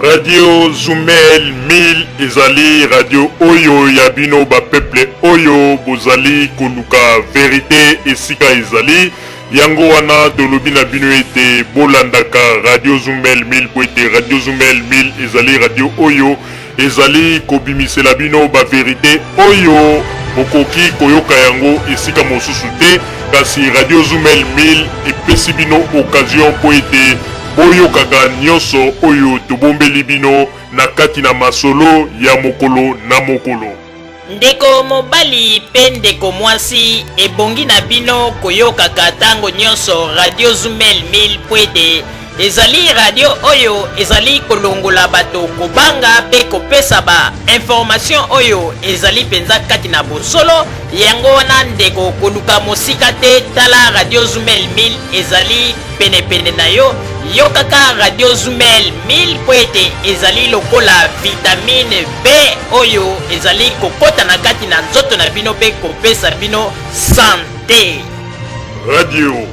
Radio Zumel 1000 ezali radio oyo ya bino ba peuple oyo bozali koluka verite esika ezali. Yango wana tolobi na bino ete bolandaka Radio Zumel 1000 po ete Radio Zumel 1000 ezali radio oyo ezali kobimisela bino ba verite oyo bokoki koyoka yango esika mosusu te, kasi Radio Zumel 1000 epesi bino occasion mpo ete boyokaka nyonso oyo tobombeli bino na kati na masolo ya mokolo na mokolo. Ndeko mobali pe ndeko mwasi, ebongi na bino koyokaka tango nyonso Radio Zumel 1000 mpo ete ezali radio oyo ezali kolongola bato kobanga pe kopesa ba information oyo ezali mpenza kati na bosolo. Yango wana ndeko, koluka mosika te, tala Radio Zumel 1000 ezali penepene na yo. Yokaka Radio Zumel 1000 mpo ete ezali lokola vitamine B oyo ezali kokota na kati na nzoto na bino mpe kopesa bino sante. Radio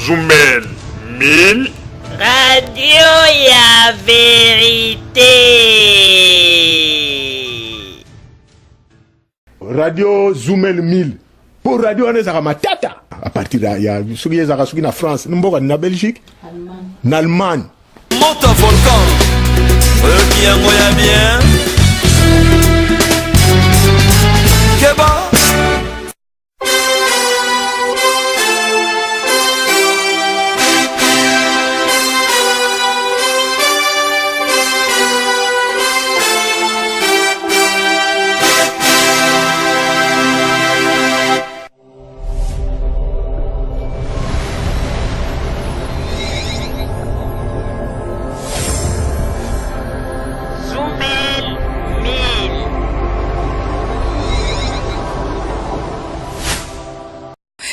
Zumel 1000, radio ya verite. Radio Zumel 1000 po radio wana ezalaka matata à partir ya soki ezalaka soki na France mboka na Belgique na Allemagne. Moto volcan oyoki yango ya bien keba.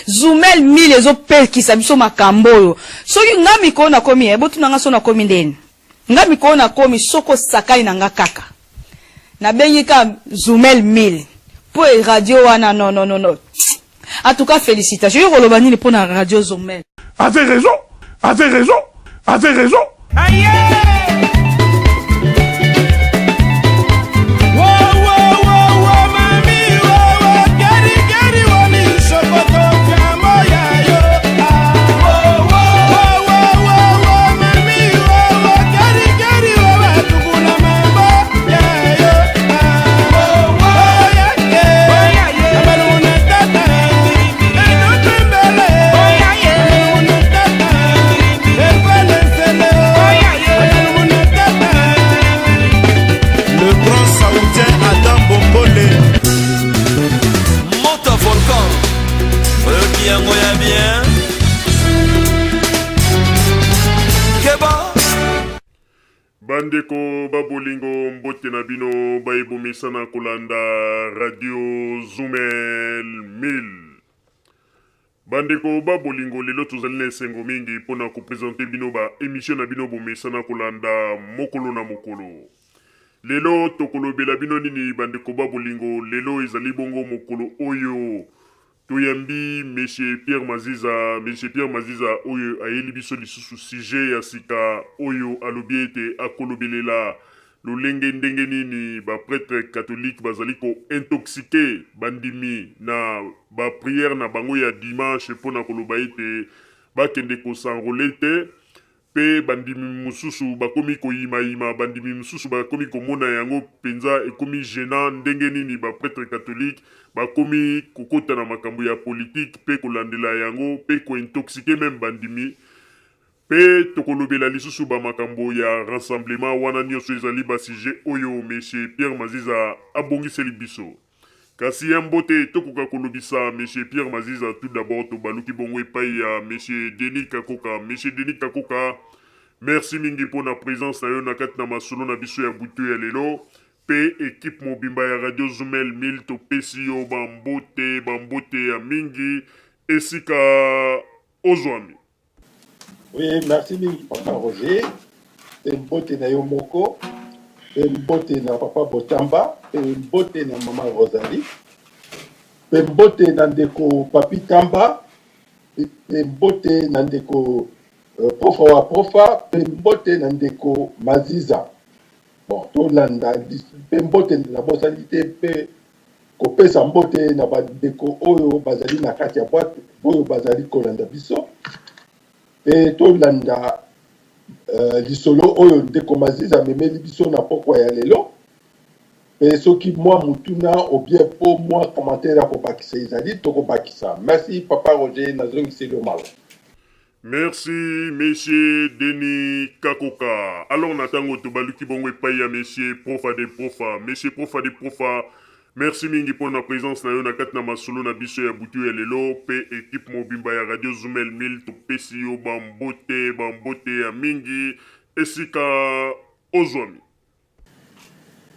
Zumel 1000 ezopekisa biso makambo oyo. Soki nga mikolo nakomi, eh, botuna nga so nakomi ndeni. Nga mikolo nakomi soko osakani na nga kaka. Nabengi ka Zumel 1000. Po e radio wana non non non non. En tout cas félicitations. Yo koloba nini pona radio Zumel? Avait raison, avait raison, avait raison. Le grand saoudien Adam Bombole. Moto volcan oyoki yango ya bien keba. Bandeko ba bolingo, mbote na bino baye bomesana kolanda Radio Zumel 1000. Bandeko ba bolingo, lelo tozali na esengo mingi mpo na ko presenter bino ba emission na bino bomesana kolanda mokolo na mokolo. Lelo tokolobela bino nini bandeko ba bolingo? Lelo ezali bongo mokolo oyo toyambi Monsieur Pierre Maziza, Monsieur Pierre Maziza oyo ayeli biso lisusu sujet ya sika oyo alobi ete akolobelela lolenge ndenge nini ba pretres catholiques bazali ko intoxiquer bandimi na ba prières na bango ya dimanche mpo na koloba ete bakende ko s'enroler te mpe bandimi mosusu bakomi koyimayima, bandimi mosusu bakomi komona yango mpenza ekomi genant ndenge nini ba pretres catholiques bakomi kokota na makambo ya politique mpe kolandela yango mpe ko intoxiquer meme bandimi. Pe tokolobela lisusu ba makambo ya rassemblement wana nionso ezali ba sujets oyo Monsieur Pierre Maziza abongiseli biso. Kasi ya mbote tokoka kolobisa Monsieur Pierre Maziza tout d'abord tobaluki bongo epayi ya Monsieur Denis Kakoka. Monsieur Denis Kakoka, Merci mingi mpo na presence na yo na kati na masolo na biso ya butu ya lelo. Pe equipe mobimba ya Radio Zumel 1000 topesi yo ba mbote, ba mbote ya mingi esika ozwami. Oui, merci mingi papa Roger. Pe mbote na yo moko, pe mbote na papa Botamba, pe mbote na mama Rosalie, pe mbote na ndeko Papi Tamba, pe mbote na ndeko euh, Profa wa Profa, pe mbote na ndeko Maziza. Bon, tolanda pe mbote nabosani te pe kopesa mbote na bandeko oyo bazali na kati ya boite oyo bazali kolanda biso pe tolanda uh, lisolo oyo ndeko Maziza amemeli biso na pokwa ya lelo pe soki mwa motuna ou bien po mwa commentaire ya kobakisa ezali tokobakisa. Merci papa Roger, nazongiseli yo maloba. Merci monsieur Denis Kakoka. Alors na tango tobaluki bongo epai ya monsieur Profa de Profa. Monsieur Profa de Profa, merci mingi mpo na présence na yo na kati na masolo na biso ya butu ya lelo pe equipe mobimba ya Radio Zumel 1000 topesi yo ba mbote, ba mbote ya mingi esika ozwami.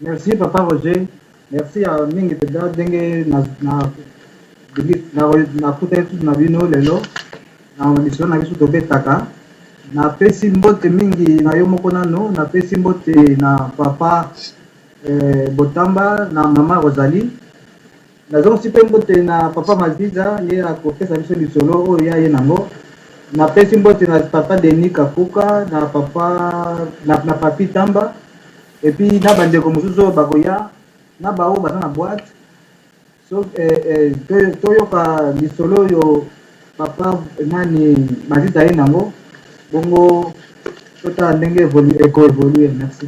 Merci papa Roger, merci ya mingi mpenza ndenge nakutaki lisusu na bino lelo na lisolo na biso tobetaka. Napesi mbote mingi na yo moko nano, napesi mbote na papa eh, Botamba na mama Rosalie. Nazongisi mpe mbote na papa Maziza, ye akopesa biso lisolo oyo ye aye nango. Napesi mbote na papa Denis Kakuka, na papa na, na papi Tamba, et puis na bandeko mosusu oyo bakoya, na baoyo baza na boîte. So, eh, eh, toyoka lisolo oyo papa nani Maziza aye nango, bongo totala ndenge eko evoluer. Merci.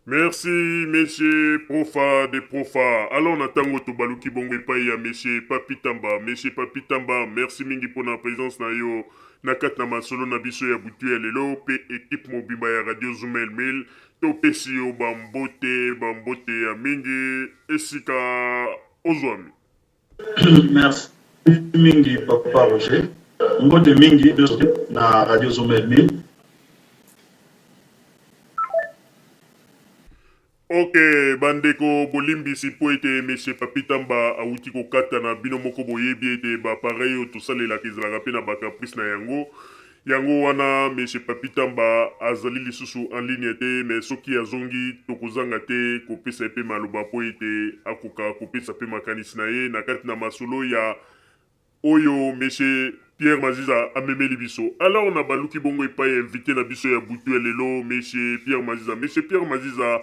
Merci monsieur Profa de Profa. Alors na tango tobaluki bongo epai ya monsieur Papi Tamba. Monsieur Papi Tamba, merci mingi pona présence na yo na kati na masolo na biso ya butu ya lelo pe equipe mobimba ya Radio Zumel 1000 topesi yo ba mbote, ba mbote ya mingi esika ozwami. Merci mingi papa Roger. Mbote mingi na Radio Zumel 1000. Ok bandeko bolimbisi mpo ete monsieur Papy Tamba awuti kokatana bino moko boyebi ete ba appareil oyo tosalelaka ezalaka mpe na ba caprice na yango yango wana monsieur Papy Tamba azali lisusu en ligne te mais soki azongi tokozanga te kopesa ye mpe maloba mpo ete akoka kopesa mpe makanisi na ye na kati na masolo ya Oyo monsieur Pierre Maziza amemeli biso. Alors na baluki bongo epai ya invité na biso ya butu ya lelo monsieur Pierre Maziza. Monsieur Pierre Maziza,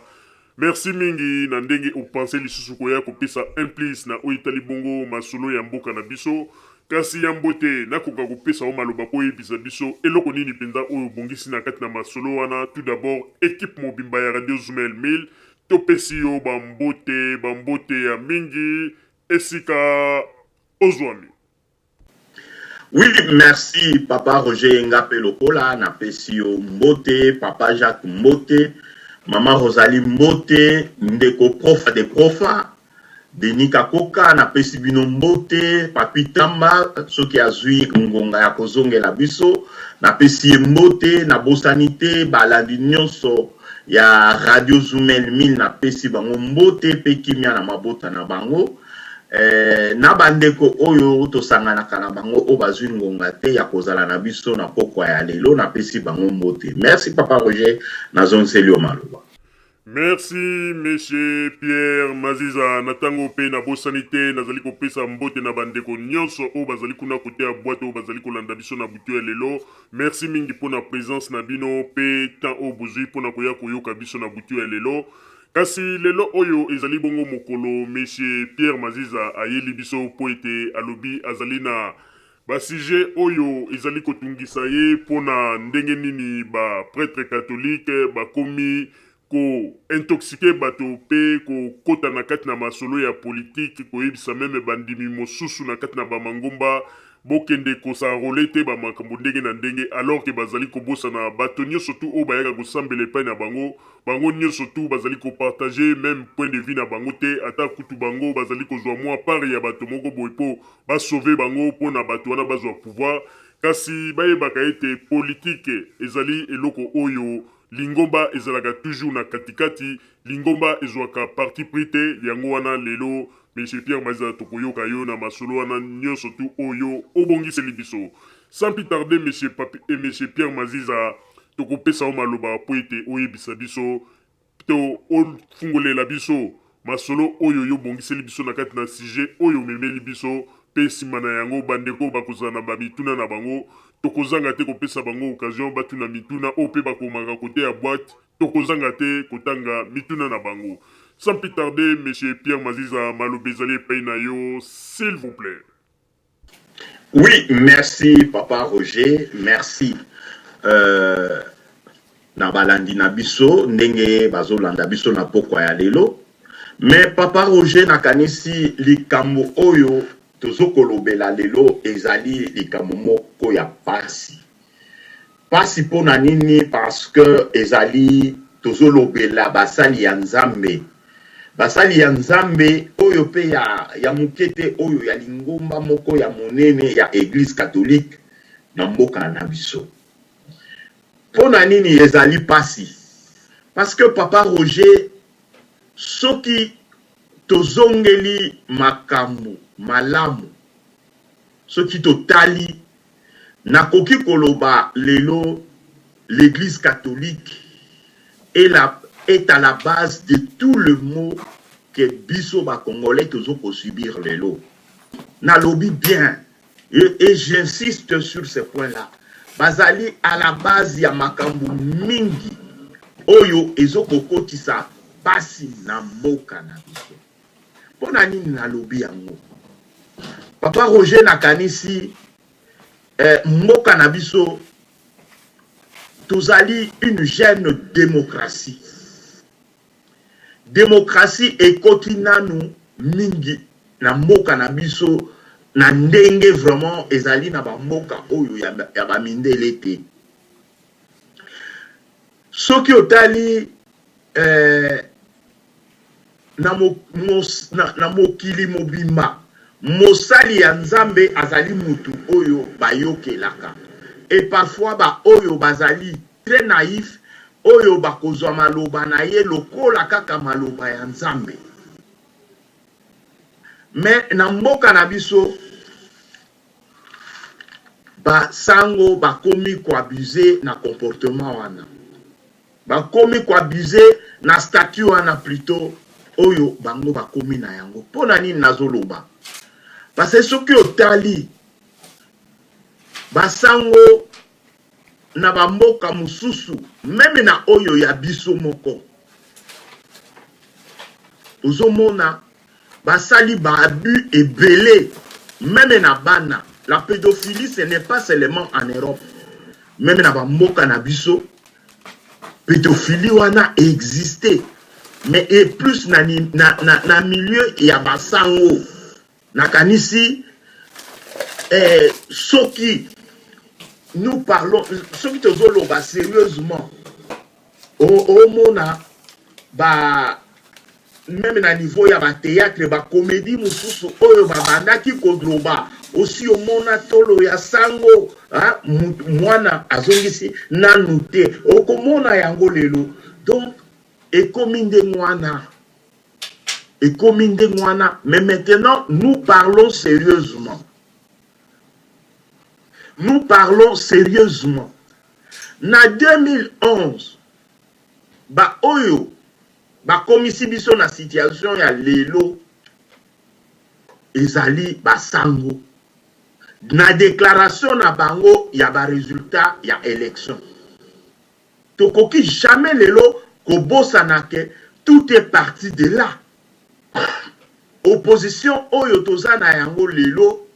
merci mingi na ndenge opense lisusu koya kopesa un plus na oyo etali bongo masolo ya mboka na biso. Kasi yambo te nakoka kopesa yo maloba mpo oyebisa biso eloko nini mpenza oyo obongisi na kati na masolo wana. Tout d'abord, equipe mobimba ya Radio Zumel 1000 topesi yo ba mbote, ba mbote ya mingi esika ozwami. Oui merci papa Roger nga pe lokola na pesi yo mbote papa Jacques mbote maman Rosalie mbote ndeko profa de profa Denis Kakoka na pesi bino mbote papi Tamba soki azui ngonga ya kozongela biso na pesi ye mbote na bosani te balandi nionso ya radio Zumel 1000 na pesi bango mbote pe kimia na mabota na bango Eh, na bandeko oyo tosanganaka na bango oyo bazwi ngonga te ya kozala na biso na pokwa ya lelo, napesi bango mbote. Merci papa Roger, nazongiseli yo maloba. Merci monsieur Pierre Maziza na tango pe nabosani te nazali kopesa mbote na bandeko nyonso oyo bazali kuna kote ya boite oyo bazali kolanda biso na butu ya lelo. Merci mingi pona presence na bino pe temps oyo bozui pona koya koyoka biso na butu ya lelo. Kasi lelo oyo ezali bongo mokolo Monsieur Pierre Maziza ayeli biso mpo ete alobi azali na ba sujets oyo ezali kotungisa ye mpo na ndenge nini ba pretres catholiques bakomi ko intoxiquer bato mpe kokota na kati na masolo ya politique, koyebisa meme bandimi mosusu na kati na ba mangomba Bokende ko s'enroler te ba makambo ndenge na ndenge alors que bazali kobosana bato nioso tout oyo bayaka kosambela epai na bango, bango nioso tout bazali ko partager meme point de vue na bango te ata kutu bango bazali kozua mua part ya bato moko boye po ba sauver bango pona bato wana bazua pouvoir. Kasi bayebaka ete politike ezali eloko oyo lingomba ezalaka toujours na kati-kati, lingomba ezwaka parti pris te, yango wana lelo Monsieur Pierre Maziza tokoyoka yo na masolo wana nionso tout oyo obongiseli biso. Sans plus tarder Monsieur Papi et Monsieur Pierre Maziza tokopesa yo maloba mpo ete oyebisa biso to ofungolela biso masolo oyo yo obongiseli biso na kati na sujet oyo omemeli biso mpe sima na yango bandeko bakozala na ba mituna na bango tokozanga te kopesa bango occasion batuna mituna oyo mpe bakomaka kote ya boite tokozanga te kotanga mituna na bango. Sans plus tarder monsieur Pierre Maziza maloba ezali epai na yo s'il vous plait. Oui, merci papa Roger, merci euh, na balandi na biso ndenge bazolanda biso na pokwa ya lelo. Mais papa Roger, nakanisi likambo oyo tozokolobela lelo ezali likambo moko ya pasi. Pasi pona nini parce que ezali tozolobela basali ya Nzambe basali ya Nzambe oyo pe ya ya muke te oyo ya lingomba moko ya monene ya eglise catholique na mboka na biso. Pona nini ezali pasi parce que papa Roger soki tozongeli makambu malamu soki totali Nakoki koloba lelo l'eglise catholique est la est à la base de tout le maux que biso ba congolais tozo ko subir lelo. Nalobi bien et, et j'insiste sur ce point là. Bazali à la base ya makambo mingi oyo ezo kokotisa pasi na mboka na biso. Pona nini nalobi yango? Papa Roger nakanisi eh, mboka na biso tozali une jeune démocratie. Démocratie ekoti nanu mingi na mboka na biso na ndenge vraiment ezali na ba mboka oyo ya, ya ba mindele te. Soki otali eh, na, mo, mos, na, na mokili mobimba, mosali ya Nzambe azali mutu oyo bayokelaka. Et parfois ba oyo bazali très naïf, oyo bakozwa maloba na ye lokola kaka maloba ya Nzambe. Mais na mboka na biso, ba sango bakomi ko abuser na comportement wana. Bakomi ko abuser na statut wana plutot oyo bango bakomi na yango. Pona nini nazo loba? Parce que soki otali ba sango na ba mboka mosusu meme na oyo ya biso moko ozomona basali ba abus ebele meme na bana. La pedophilie ce n'est pas seulement en Europe, meme na ba mboka na biso pedophilie wana existe mais et plus na, na, na, na milieu ya basango. Nakanisi eh, soki nous parlons, soki tozoloba sérieusement, omona ba meme na niveau ya ba théâtre ba comédie mosusu oyo babandaki koloba osi omona tolo ya sango ha, mwana azongisi nanu te okomona yango lelo donc ekomi ndenge wana ekomi ndenge wana mais maintenant nous parlons sérieusement nous parlons sérieusement na 2011 ba oyo bakomisi biso na situation ya lelo ezali ba sango na declaration na bango ya ba resultats ya election. Tokoki jamais lelo kobosana que tout est parti de là. Opposition oyo toza na yango lelo,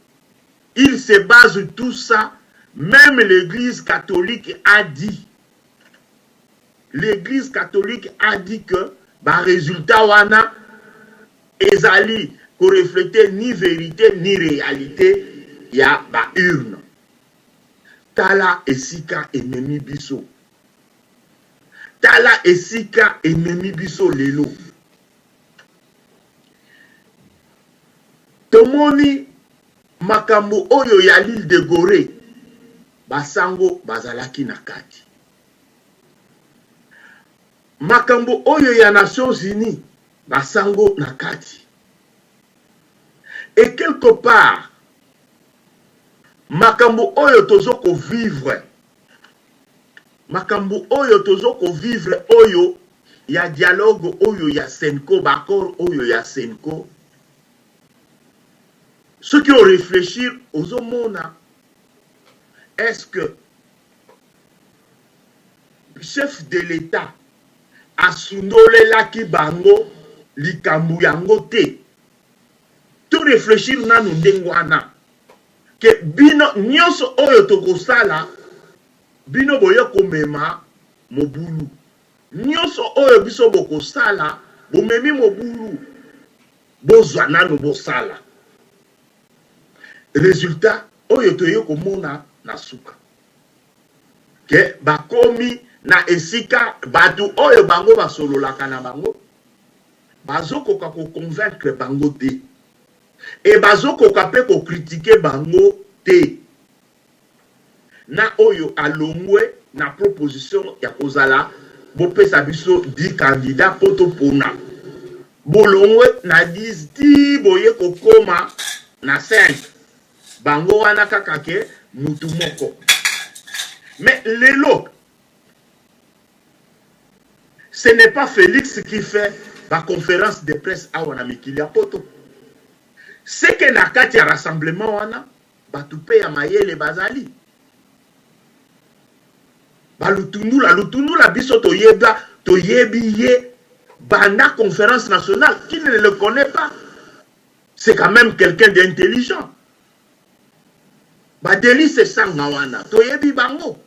il se base tout ça, meme l'eglise catholique a dit L'eglise catholique a dit que ba resultats wana ezali ko refleter ni verite ni realite ya ba urnes. Tala esika ememi biso. Tala esika ememi biso lelo. Tomoni makambo oyo ya l'ile de Goree. Ba sango bazalaki na kati. Makambo oyo ya Nations Unies, ba sango na kati. Et quelque part, makambo oyo tozo ko vivre, makambo oyo tozo ko vivre oyo ya dialogue oyo ya CENCO, ba accords oyo ya CENCO, soki o reflechir ozo mona est-ce que chef de l'Etat asundolelaki bango likambo yango te? To reflechir nanu ndenge wana que bino nionso oyo tokosala bino boye komema mobulu, nionso oyo biso bokosala bomemi mobulu, bozwa nanu bosala. Resultat oyo toye komona na suka que bakomi na esika batu oyo bango basololaka na bango bazokoka ko convaincre bango te et bazokoka pe ko critiquer bango te na oyo alongwe na proposition ya kozala bopesa biso 10 candidats po topona bolongwe na 10 ti boye kokoma na 5 bango wana kaka ke mutu moko mais lelo ce n'est pas Felix qui fait ba conference de presse awa na mikili ya poto ce que na kati ya rassemblement wana Batu pe ya mayele bazali. Ba lutundula lutundula biso toyeba toyebi ye banda conference nationale qui ne le connait pas c'est quand même quelqu'un d'intelligent ba Delly Sessanga wana toyebi bango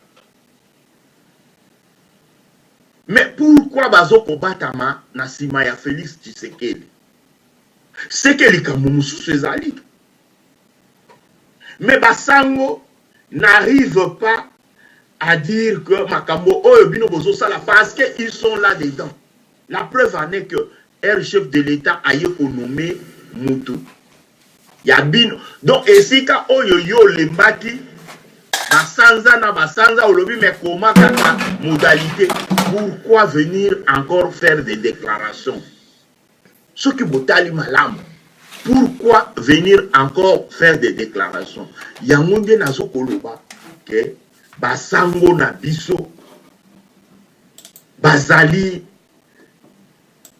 mais pourquoi bazo kobatama na sima ya Felix Tshisekedi ce que likambo mosusu ezali. Mais ba sango n'arrivent pas à dire que makambo oyo bino bozo sala parce que ils sont là dedans. La preuve en est que er chef de l'Etat aye ko nommer mutu ya bino. Donc esika oyo yo olembaki ba sanza na ba sanza olobi mais koma kaka modalité. Pourquoi venir encore faire des déclarations? Soki botali malamu pourquoi venir encore faire des declarations? Yango nde nazo koloba que ba sango na biso bazali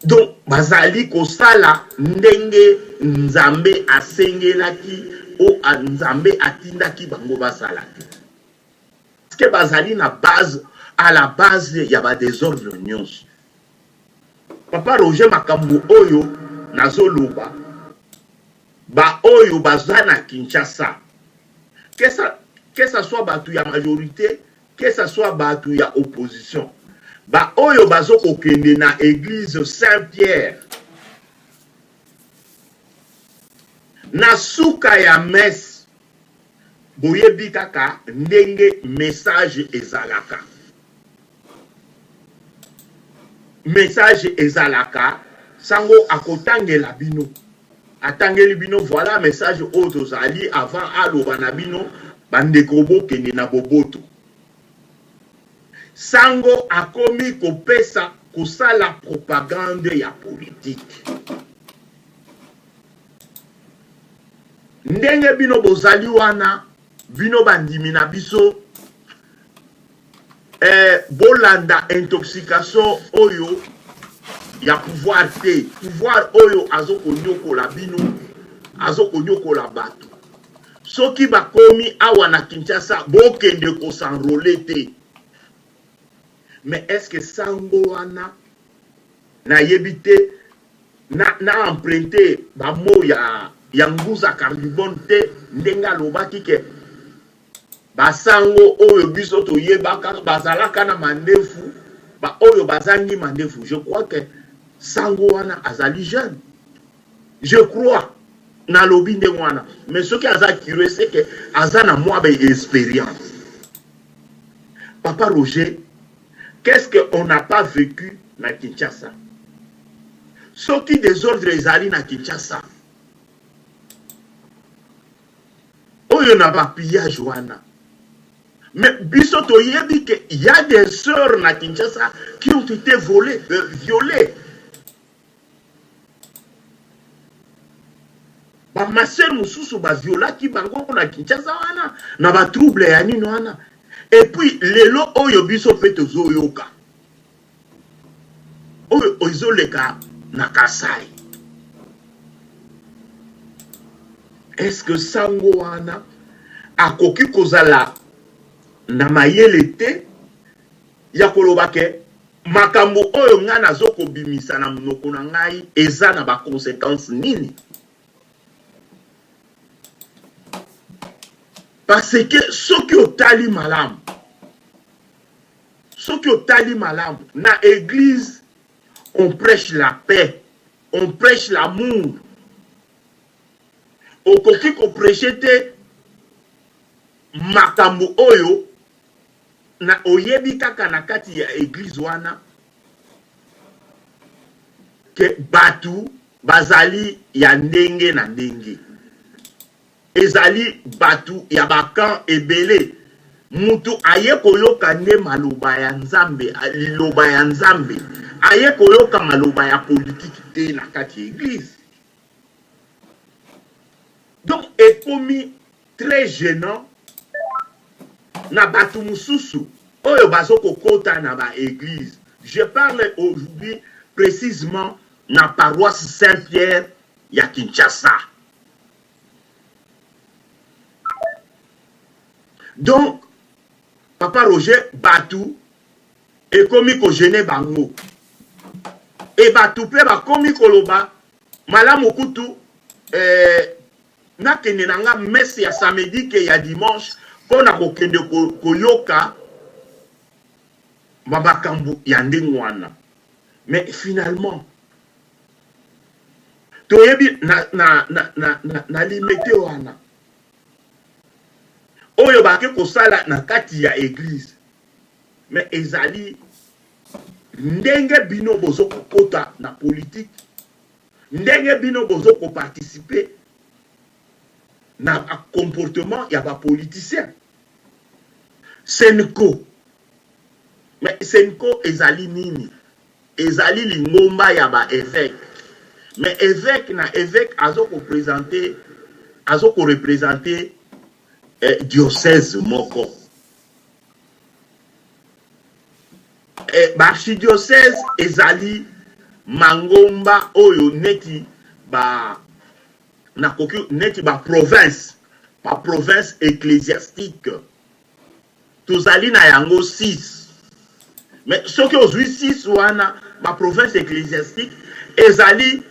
donc bazali kosala ndenge Nzambe asengelaki o Nzambe atindaki bango basala te. Parce que bazali na base à la base ya ba desordre nyonso. Papa Roger makambo oyo nazo loba ba oyo baza na Kinshasa que ça que ça soit batu ya majorite que ça soit batu ya opposition ba oyo bazo kokende na eglise Saint Pierre na suka ya messe boyebi kaka ndenge message ezalaka. Message ezalaka sango akotangela bino atangeli bino voilà message oyo tozali avant aloba na bino bandeko bokende na boboto sango akomi kopesa kosala propagande ya politique ndenge bino bozali wana bino bandimi na biso Eh bolanda intoxication oyo ya pouvoir te pouvoir oyo azo koniokola bino azo koniokola batu soki bakomi awa na Kinshasa bokende ko s'enroler te mais est ce que sango wana nayebi te na, na emprunte ba mots ya, ya Nguza Karlibon te ndenge alobaki ke Ba sango oyo biso toyebaka bazalaka na mandefu ba oyo bazangi mandefu je crois que sango wana azali jeune je crois nalobi ndenge wana mais soki aza curieux c'est que aza na mwa ba experience papa Roger qu'est-ce que on n'a pas vécu na Kinshasa soki desordre ezali na Kinshasa Oyo na ba pillage wana. Mais biso toyebi que il y a des sœurs na Kinshasa qui ont été volées, euh, violées. Ba ma sœur mosusu ba violaki bango na Kinshasa wana na ba trouble ya nini wana. Et puis lelo oyo biso pe tozoyoka oyo ezoleka na Kasai. Est-ce que sango wana akoki kozala na mayele te ya koloba ke makambo oyo ngai nazo kobimisa na monoko na ngai eza na ba consequences nini? Parce que soki otali malamu, soki otali malamu na eglise on prêche la paix, on prêche l'amour. Okoki ko prêcher te makambo oyo na oyebi kaka na kati ya eglise wana ke batu bazali ya ndenge na ndenge. Ezali batu ya ba camp ebele. Mutu aye koyoka nde maloba ya Nzambe, liloba ya Nzambe. Aye koyoka maloba ya politique te na kati ya eglise. Donc ekomi très genant na batu mususu oyo bazo kokota na ba eglise. Je parle aujourd'hui precisement na paroisse Saint Pierre ya Kinshasa. Donc papa Roger batu ekomi ko gene bango et batu pe bakomi koloba malamu kutu eh, nakende na nga messe ya samedi ke ya dimanche mpo na kokende koyoka makambo ya ndenge wana mais finalement toyebi na, na, na, na, na, na limete wana oyo bake kosala na kati ya eglise mais ezali ndenge bino bozo kokota na politique ndenge bino bozo koparticipe na comportement ya bapoliticien senco mais senco ezali nini Ezali lingomba ya ba eveques mais eveque na eveque azo ko presenter azo ko representer eh, diocèse moko eh, ba archidiocèse ezali mangomba oyo neti ba nakoki neti ba province ba province ecclésiastique Tozali na yango 6. Mais soki ozui 6 wana ba provinces ecclesiastiques ezali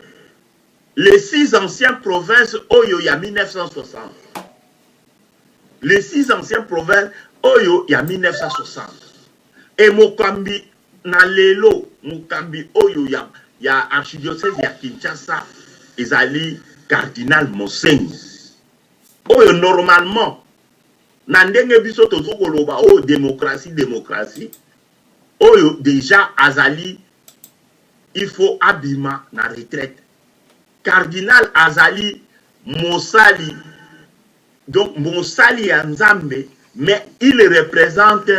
les 6 anciens provinces oyo ya 1960. Les 6 anciens provinces oyo ya 1960. Et mokambi na lelo mokambi oyo ya, ya archidiocèse ya Kinshasa ezali cardinal Monsengwo oyo normalement Na ndenge biso tozo koloba oyo democratie democratie oyo dejà azali il faut abima na retraite. Cardinal azali mosali donc mosali ya Nzambe mais il represente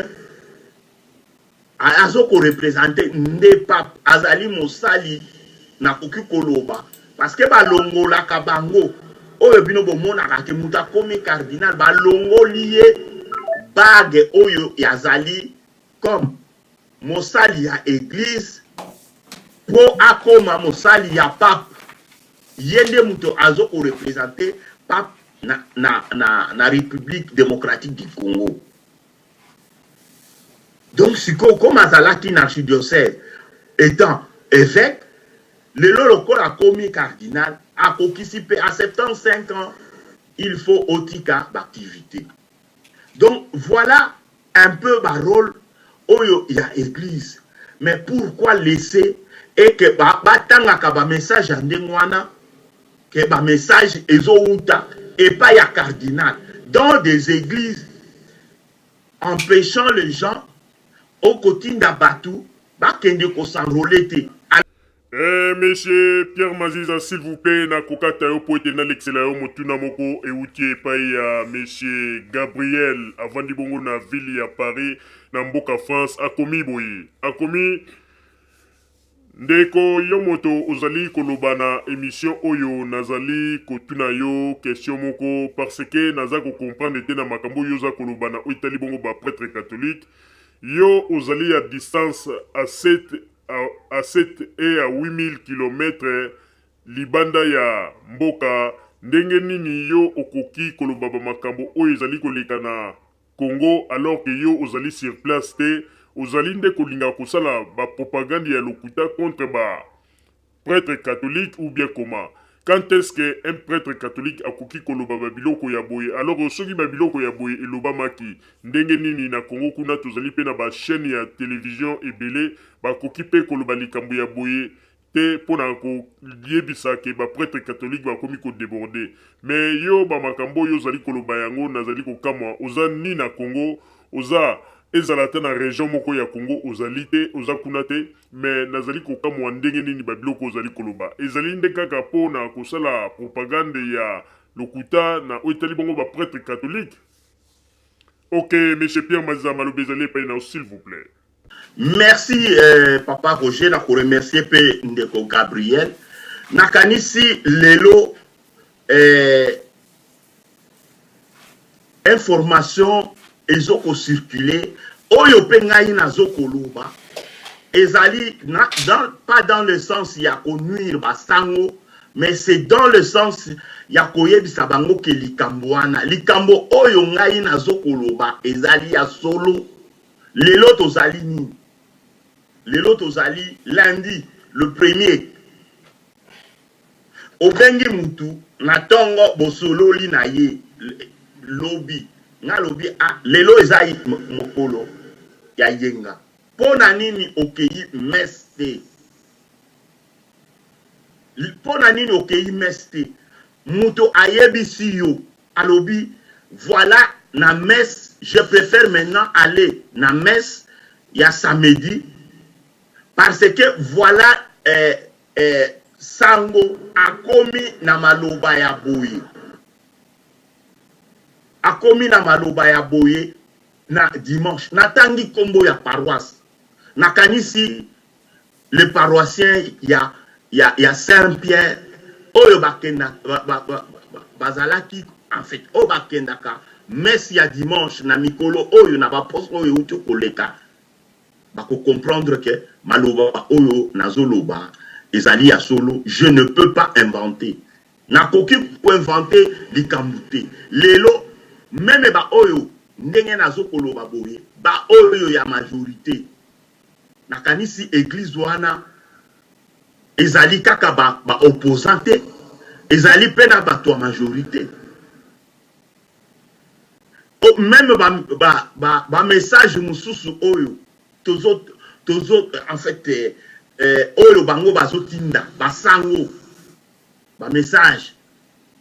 Azo ko representer nde pape azali mosali nakoki koloba parce que balongolaka bango oyo bino bomonaka ke moto akomi cardinal balongoli ye bague oyo azali comme mosali ya eglise po akoma mosali ya pape ye nde moto azo ko representer pape na, na, na, na Republique democratique du Congo. Donc sikoyo comme azalaki na archidiocèse etant eveque, lelo lokola akomi cardinal akokisi pe à 75 ans il faut otika ba activite. Donc voilà un peu ba role oyo ya eglise. Mais pourquoi laisser et que ba batangaka ba message ya ndenge wana que ba message ezowuta epai ya cardinal dans des eglises empechant les gens okotinda batu bakende ko s'enroler te. Eh, monsieur Pierre Maziza, s'il vous plaît, nakokata yo po ete nalekisela yo motuna moko euti epai ya monsieur Gabriel avandi bongo na ville ya Paris na mboka France. Akomi boye, akomi ndeko yo moto ozali koloba na emission oyo, nazali kotuna yo question moko parce que naza kocomprendre te na makambo oyo oza koloba na oyo etali bongo ba prêtre catholique. Yo ozali ya distance à 7 à 7 et à 8000 kilomètres libanda ya mboka, ndenge nini yo okoki koloba ba makambo oyo ezali koleka na Congo alors que yo ozali sur place te? Ozali nde kolinga kosala ba propagande ya lokuta contre ba prêtre catholique ou bien comment? Quand est-ce que un prêtre catholique akoki koloba ba biloko ya boye? Alors soki ba biloko ya boye elobamaki, ndenge nini na Congo kuna tozali pe na ba chaines ya television ebele, bakoki pe koloba likambo ya boye te pona koyebisa ke ba prêtre catholique bakomi ko deborder? Mais yo ba makambo oyo ozali koloba yango nazali kokamwa, oza ni na Congo, oza ezala ata na region moko ya Congo ozali te, oza kuna te. Mais nazali kokamwa ndenge nini ba biloko ozali koloba ezali nde kaka po na kosala propagande ya lokuta na oyo etali bongo ba pretres catholiques? Ok monsieur Pierre Maziza maloba ezali epai na yo s'il vous plait. Merci papa Roger na ko remercier pe ndeko Gabriel nakanisi lelo information ezo ko circuler oyo pe ngai nazo koloba ezali na, dans, pas dans le sens ya ko nuire ba sango mais c'est dans le sens ya koyebisa bango ke likambo wana likambo oyo ngai nazo koloba ezali ya solo. Lelo tozali nini? Lelo tozali lundi le premier. Obengi mutu na tongo bosololi na ye lobi nga lobi ah lelo eza mokolo ya yenga pona nini okeyi messe te pona nini okeyi messe te mutu ayebisi yo alobi voila na messe je prefere maintenant aller na messe ya samedi parce que voila eh, Eh sango akomi na maloba ya boye akomi na maloba ya boye na dimanche natangi kombo ya paroisse nakanisi le paroissien ya ya ya Saint Pierre oyo bakenda ba, ba, ba, ba, bazalaki en fait oyo bakendaka messe ya dimanche na mikolo oyo na baposo oyo euti koleka Bako comprendre que maloba oyo nazo loba ezali ya solo, je ne peux pas inventer. Nakoki ko inventer likambo te. Lelo meme ba oyo ndenge nazo koloba boye, ba oyo ya majorite, nakanisi eglise wana ezali kaka ba, ba opposants te, ezali pe na bato ya majorite. Oh, meme ba, ba, ba, ba message mosusu oyo tozo tozo en fait eh, eh, oyo bango bazotinda basango ba message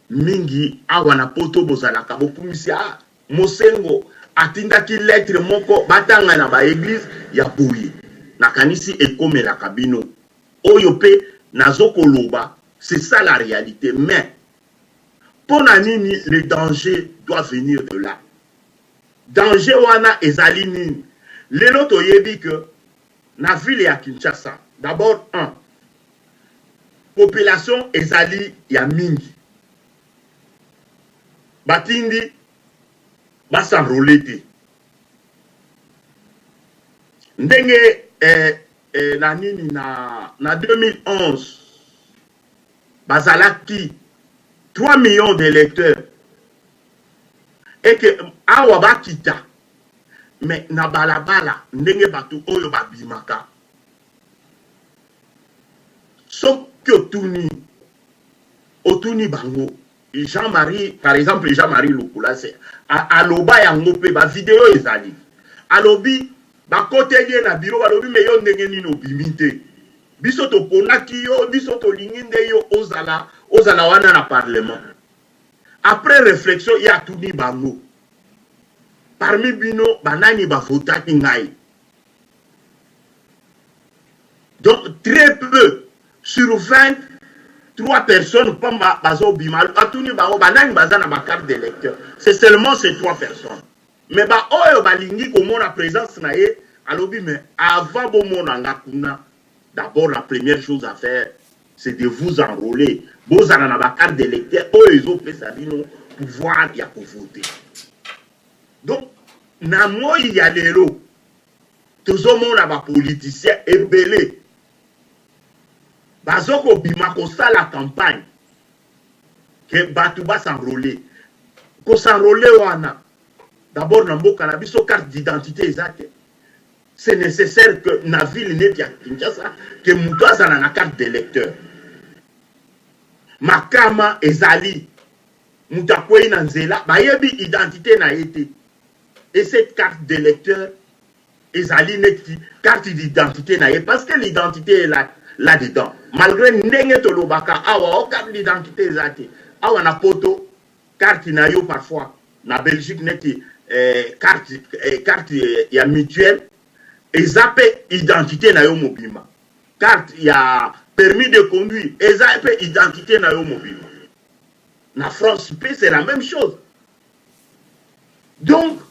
mingi awa na poto bozalaka bokumisi ah, mosengo atindaki lettre moko batanga na ba eglise ya boye nakanisi ekomelaka bino oyo pe nazokoloba c'est ça la réalité mais Pona nini le danger doit venir de là? Danger wana ezali nini? Lelo toyebi que na ville ya Kinshasa, d'abord un, population ezali ya mingi. Batindi ba s'enroler te. Ndenge eh, eh, na nini na, na 2011 bazalaki 3 millions d'electeurs et que awa bakita mais na balabala ndenge bato oyo babimaka soki otuni otuni bango Jean-Marie par exemple Jean-Marie Lukulase aloba yango mpe ba video ezali alobi bakoteli ye na biro balobi me yo ndenge nini obimi te Biso toponaki yo, biso tolingi nde yo ozala, ozala wana na parlement. Après reflexion, ye atuni bango, parmi bino banani ba votaki ngai? Donc très peu. Sur 20, 3 personnes pamba bazo bima. Atuni bango banani baza na ba carte d'électeur. C'est seulement ces 3 personnes. Mais ba oyo balingi komona présence na ye, alobi mais avant bomona nga kuna, d'abord la première chose à faire, c'est de vous enrôler. Bozala na ba carte d'électeur oyo ezopesa bino pouvoir ya kovoter. Donc na moi ya lelo tozomona ba politiciens ebele bazokobima kosala campagne ke bato bas'enrôler. Kos'enrôler wana, d'abord na mboka na biso carte d'identité eza te. C'est nécessaire que na ville neti ya Kinshasa ke moto azala na carte d'électeur. Makama ezali, moto akwei na nzela, bayebi identité na ye te. Et cette carte d'électeur ezali neti carte d'identité na ye, parce que l'identité est là, là dedans. Malgré ndenge tolobaka awa o carte d'identité eza te awa na poto, carte na yo parfois na Belgique neti carte ya mutuelle eza mpe identité na yo mobimba, carte ya permis de conduire eza mpe identité na yo mobimba. Na France mpe c'est la même chose. Donc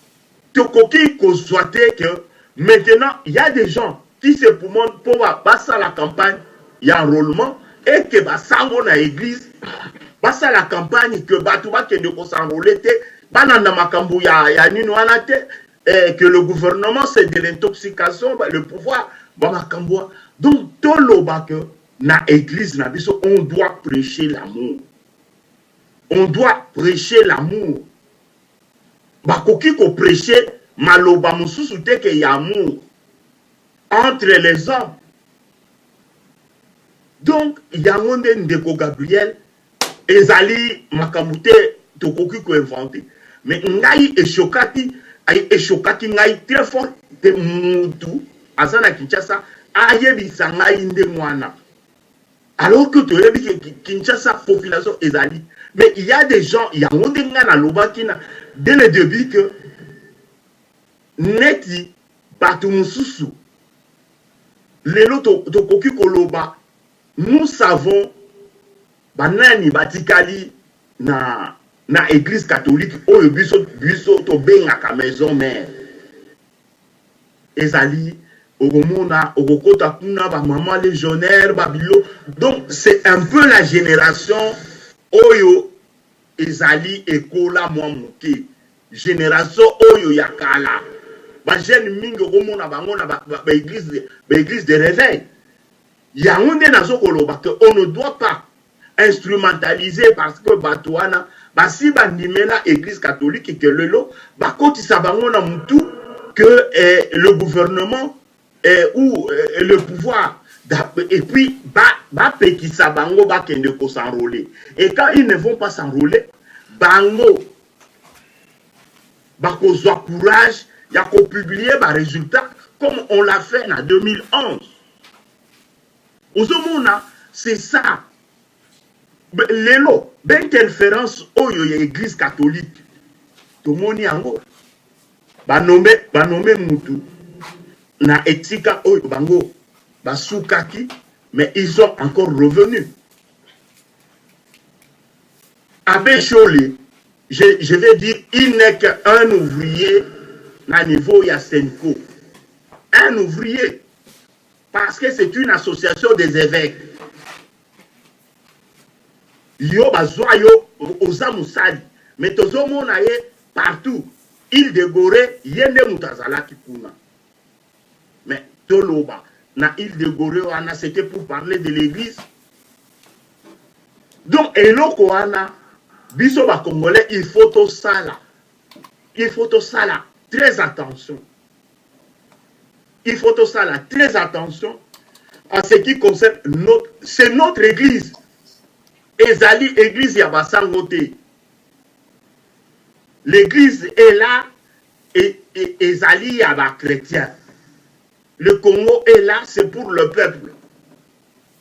tokoki kozwa te que maintenant il y a des gens qui se poumonent mpo basala campagne ya enrôlement et que basango na église basala campagne que bato bakende kos'enrôler te, balanda makambo ya nini wana te, que le gouvernement, c'est de l'intoxication, le pouvoir, bamakambo. Donc toloba que na église na biso, on doit prêcher l'amour, on doit prêcher l'amour. Bakoki koprêcher maloba mosusu te ke ya amour entre les hommes. Donc yango nde, ndeko Gabriel, ezali makambo te tokoki koinventer. Mais ngai eshokaki ngai très fort te mutu aza na Kinshasa ayebisa ngai ndenge wana, alors que toyebi ke Kinshasa population ezali. Mais il y a des gens, yango nde ngai nalobaki na dès le début que neti bato mosusu lelo tokoki koloba, nous savons banani batikali na église catholique oyo biso tobengaka maison mère. Ezali okomona okokota kuna bamama légionnaire babilo. Donc c'est un peu la génération oyo ezali ekola mwa moke, génération oyo ya kala. Bajeune mingi okomona bango na baéglise de réveil. Yango nde nazokoloba que on ne doit pas instrumentaliser, parce que bato wana basi bandimela église catholique, ke lelo bakotisa bango na mutu que le gouvernement ou le pouvoir, et puis bapekisa bango bakende kos'enrôler. Et quand ils ne vont pas s'enrôler, bango bakozwa courage ya kopublier barésultat comme on l'a fait na 2011. Ozomona, c'est ça. Lelo bainterférence oyo ya église catholique, tomoni yango, banommer mutu na etika oyo bango basukaki, mais ils sont encore revenus. Abbé Nshole, je vais dire, il n'est qu'un ouvrier na niveau ya CENCO, un ouvrier, parce que c'est une association des évêques. Yo bazwa yo oza mosali, mais tozomona ye partout, île de Gorée, ye nde moto azalaki kuna. Mais toloba na île de Gorée wana, c'était pour parler de l'église. Donc eloko wana, biso bacongolais, il faut tosala très attention, il faut tosala très attention en ce qui concerne notre, c'est notre église. Ezali église ya basango te. L'église est là et ezali ya bachrétien. Le Congo est là, c'est pour le peuple,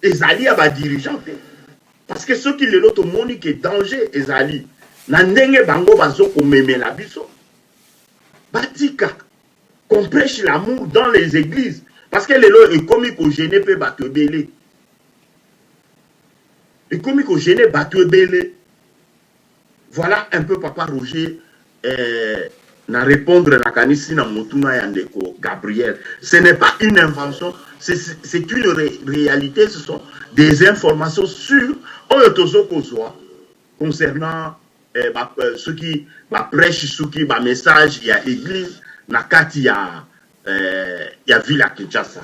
ezali ya badirigeant te. Parce que soki lelo tomoni ke danger ezali na ndenge bango bazokomemela biso, batika qu'on prêche l'amour dans les églises, parce que lelo ekomi kogêner mpe bato ebele. Ekomi ko gêner batu ebele. Voilà un peu papa Roger eh, na répondre nakanisi na motuna ya ndeko Gabriel. Ce n'est pas une invention, c'est une ré réalité, ce sont des informations sûres oyo tozo kozwa concernant eh, ba, eh, soki ba prêche soki ba message ya église na kati ya eh, ya ville ya Kinshasa.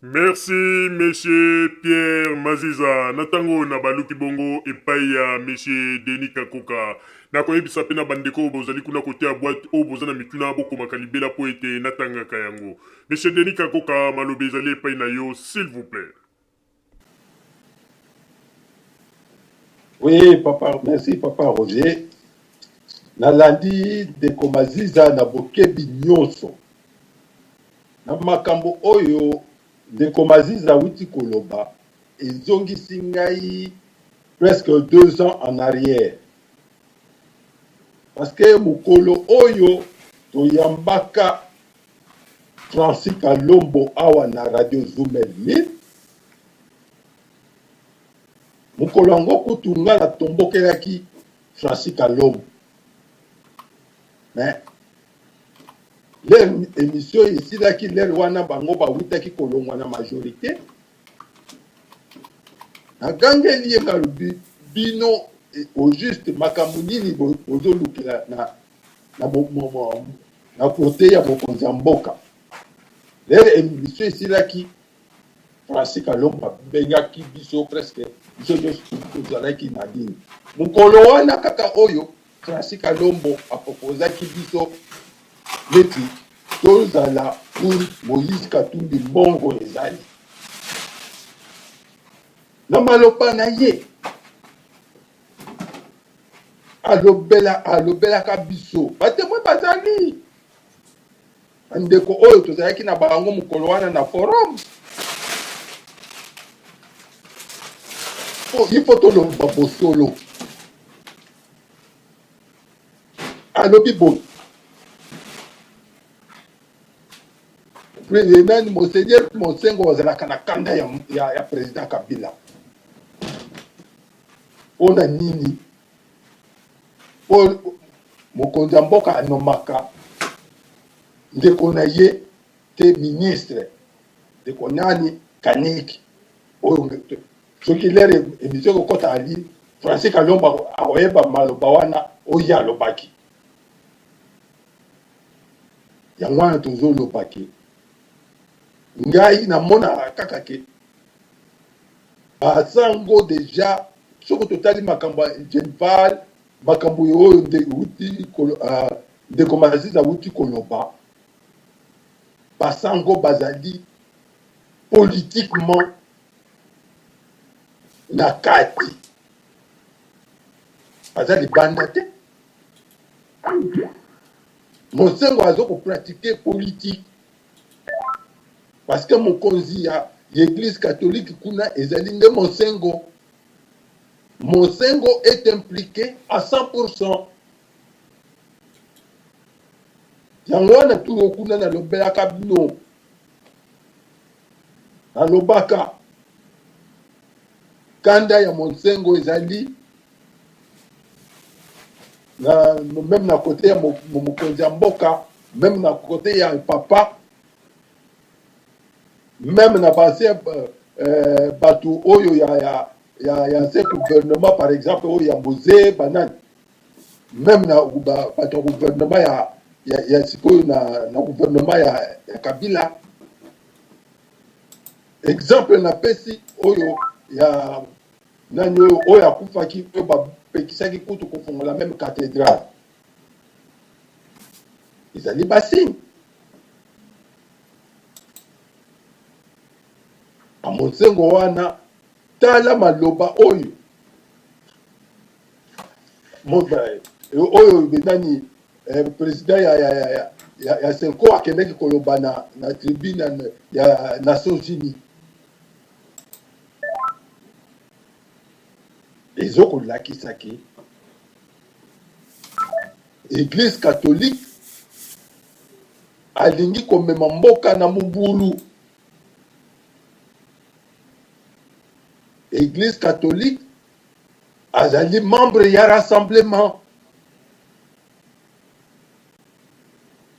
Merci monsieur Pierre Maziza. Na tango oyo nabaluki bongo epai ya monsieur Denis Kakoka. Nakoyebisa pe na bandeko oyo bozali kuna kote ya boite oyo boza na mituna bokomaka libela po ete natangaka yango. Monsieur Denis Kakoka, maloba ezali epai na yo s'il vous plait. Oui, papa, merci papa Roger. Nalandi ndeko Maziza na bokebi nyonso. Na makambo oyo ndeko Maziza awuti koloba ezongisi ngai presque deux ans en arrière. Parce que mokolo oyo toyambaka Francis Kalombo awa na Radio Zumel 1000, mokolo yango kutu ngai natombokelaki Francis Kalombo. Mais L'heure emission esilaki l'heure wana bango bawutaki kolongwa na majorite nagangeli ye nalobi bino au juste makambo nini bozolukela na, na, na kote ya mokonzi ya mboka l'heure emission esilaki Francis Kalombo abengaki biso presque biso nyonso tozalaki na nini mokolo wana kaka oyo Francis Kalombo a proposaki biso neti tozala pour Moïse Katumbi mbongo ezali na maloba na ye alobela alobelaka biso batemwe bazali bandeko oyo tozalaki na bango mokolo wana na forum po il faut toloba bosolo alobi boye nani monseigneur Monsengo azalaka na kanda ya, ya, ya président Kabila mpo na nini mpo mokonzi ya mboka anomaka ndeko na ye te ministre ndeko nani kaniki oyo soki lere emission ekokota ali Francis Kalombo akoyeba maloba wana oyo ye alobaki. Yango wana tozoloba ke ngai namonaka kaka ke basango deja soki totali makambo ya Genval makambo oyo ah, ndeko Maziza awuti koloba basango bazali politiquement na kati aza libanda te mosengo azo kopratike politique parce que mokonzi ya église catholique kuna ezali nde mosengo mosengo est impliqué à 100 yango wana turo kuna nalobelaka bino Nalobaka, kanda ya Monsengo ezali na meme na kote ya mokonzi ya mboka, meme na kote ya papa, meme na ba ancien euh, bato oyo ya, ya, ya, ya ancien gouvernement par exemple oyo ya Mzee banani meme na bato ya gouvernement ya, ya, ya sikoyo na, na gouvernement ya, ya Kabila Exemple napesi oyo ya nani oyo oyo akufaki oyo bapekisaki kutu kofongola meme cathedrale ezali basigne amonsengo wana tala maloba oyo oyo nani eh, president ya, ya, ya, ya, ya, ya senko akendaki koloba na, na tribune ya nations unies ezokolakisa ke eglise catholique alingi komema mboka na mobulu. Eglise catholique azali membre ya rassemblement.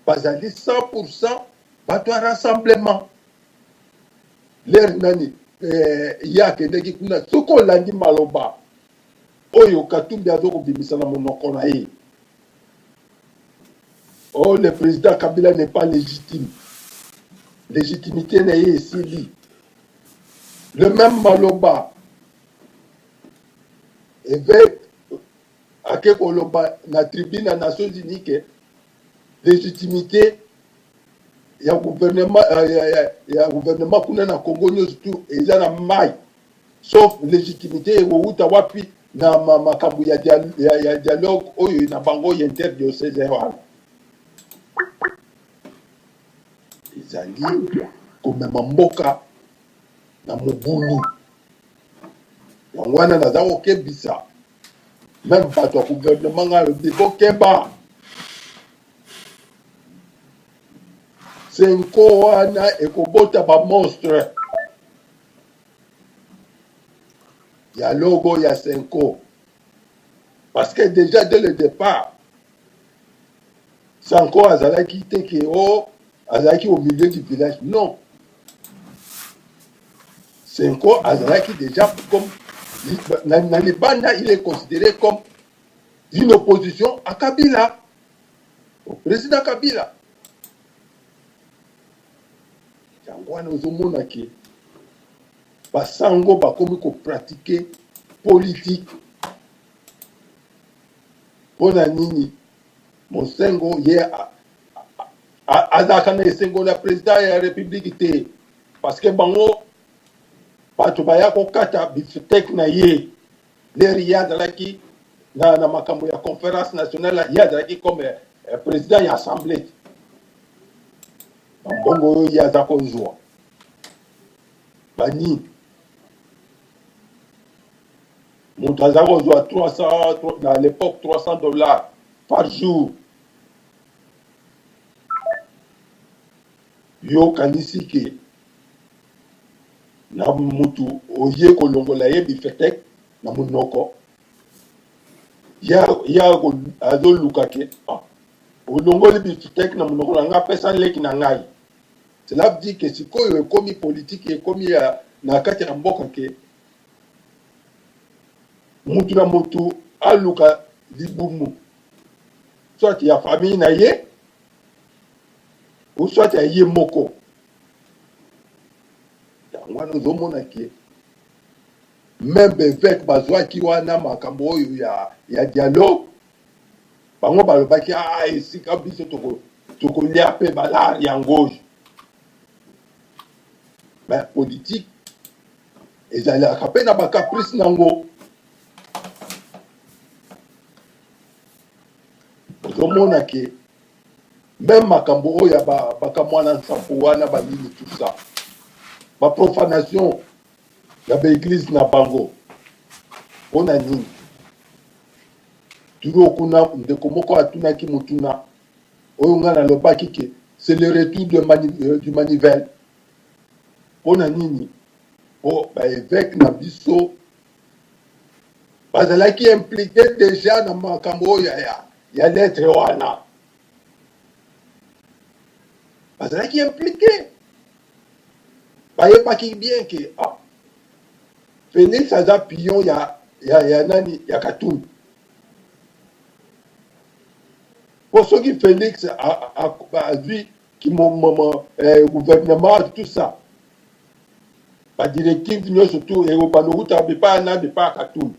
Bazali 100% bato ya rassemblement. Lere nani eh, ye akendeki kuna, soki olandi maloba oyo Katumbi azo kobimisa na monoko na ye, oh le président Kabila n'est pas légitime, légitimité na ye esili. Le même maloba évêque ake koloba na tribune ya Nations Unies ke légitimité ya gouvernement euh, ya, ya, ya gouvernement kuna na Congo nyonso tout eza na mai, sauf légitimité ekowuta wapi na makambo ya, ya, ya dialogue oyo na bango ya interdiocésain wana. Ezali komema mboka na mobulu. Yango wana naza kokebisa meme bato ya gouvernement, ngai alobi bokeba, senko wana ekobota ba monstre. Dialogue ya senko, parce que déjà dès le départ Sanko azalaki te ke o oh, azalaki au milieu du village, non. Senko azalaki déjà comme na, na libanda, il est considéré comme une opposition à Kabila, au président Kabila. Yango wana ozomona ke basango bakomi kopratike politique. Mpo na nini Mosengo ye azalaka na esengo na president ya republique te? Parce que bango bato baya kokata bifteck na ye lere ye azalaki na, na makambo ya conférence nationale, ye azalaki comme eh, président ya assemblée. Bambongo oyo ye aza kozwa banini? Moto aza kozwa 300 na l'époque, 300 $ par jour. Yo okanisi ke na mutu oye kolongola ye bifetek na monoko ya azoluka ke ah, olongoli bifetek na monoko na ngai, apesa leki na ngai. Cela veut dire ke sikoyo ekomi politike, ekomi ya na kati ya mboka ke mutu na mutu aluka libumu, soit ya famille na ye ou soit ya ye moko. Yango wana ozomona ke meme évêque bazwaki wana makambo oyo ya, ya dialogue, bango balobaki ah, esika biso tokolia mpe balare yango oyo. Mais politique ezalaka mpe na bacaprice nango. Ozomona ke meme makambo oyo ya bakamwana nsampo wana, banini, tout ça, baprofanation ya baeglise na bango, mpona nini? Turo kuna ndeko moko atunaki motuna oyo ngai nalobaki ke c'est le retour de mani, du manivelle. Mpona nini? Mpo baevêque na biso bazalaki impliqué déjà na makambo oyo ya, ya lettre wana, bazalaki impliqué, bayebaki bien ke ah, Félix aza pion ya, ya, ya nani, ya Katumbi. Mpo soki Félix azwi kimomoma eh, gouvernement, tout ça, badirective nyonso tu ekobanda okuta bipai na bipai ya Katumbi.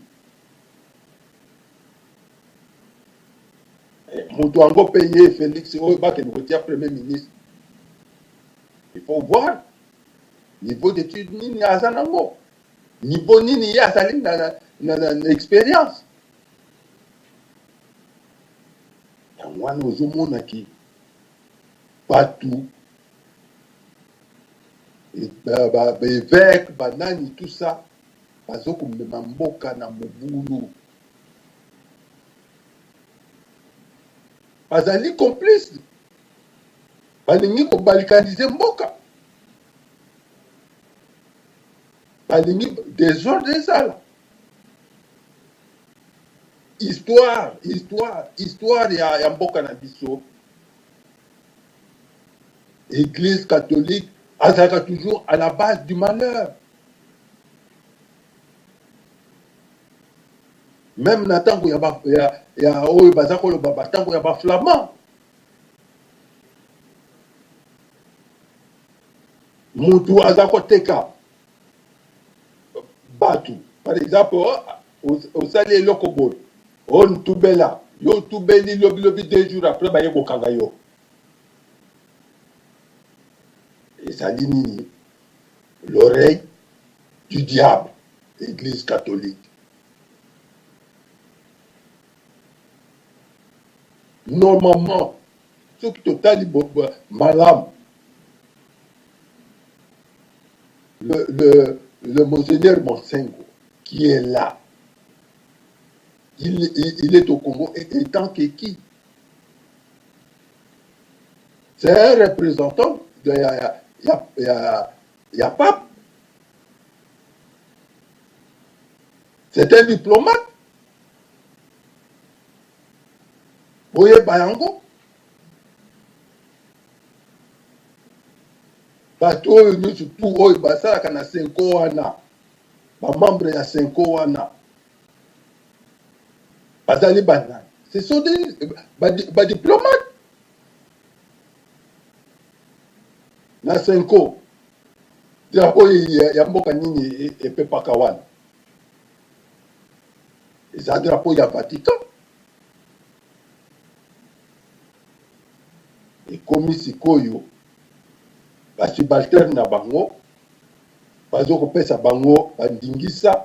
Moto yango mpe ye Félix oyo bakende kotia premier ministre, il faut voir niveau d'étude nini aza nango, niveau nini ye azali na, na, na, na, na expérience. Yango wana ozomona ke bato baevêque banani, tout ça, bazokomema mboka na mobulu, bazali complice, balingi kobalkanize mboka. Balingi desordre ezala. Histoire, histoire, histoire ya, ya mboka na biso. Église catholique azalaka toujours à la base du malheur. Meme na ntango ya, ba, ya, ya oyo baza koloba ba ntango ya ba flamand mutu aza koteka bato par exemple osali eloko boye o ntubela yo otubeli lobilobi 2 jours après baye kokanga yo ezali nini l'oreille du diable église catholique normalement soki totali malamu le monseigneur Monsengo qui est là, il est au Congo étant que qui? C'est un représentant de ya, ya, ya, ya pape. C'est un diplomate. Oyeba yango bato oyo nyonso tu oyo basalaka na CENCO wana, bamembre ya CENCO wana bazali banani? Ce sont des badiplomates na CENCO. Drapeau ya mboka nini epepaka wana? Eza drapeau ya Vatican. Ekomi sikoyo basubalterne na bango bazokopesa bango bandingisa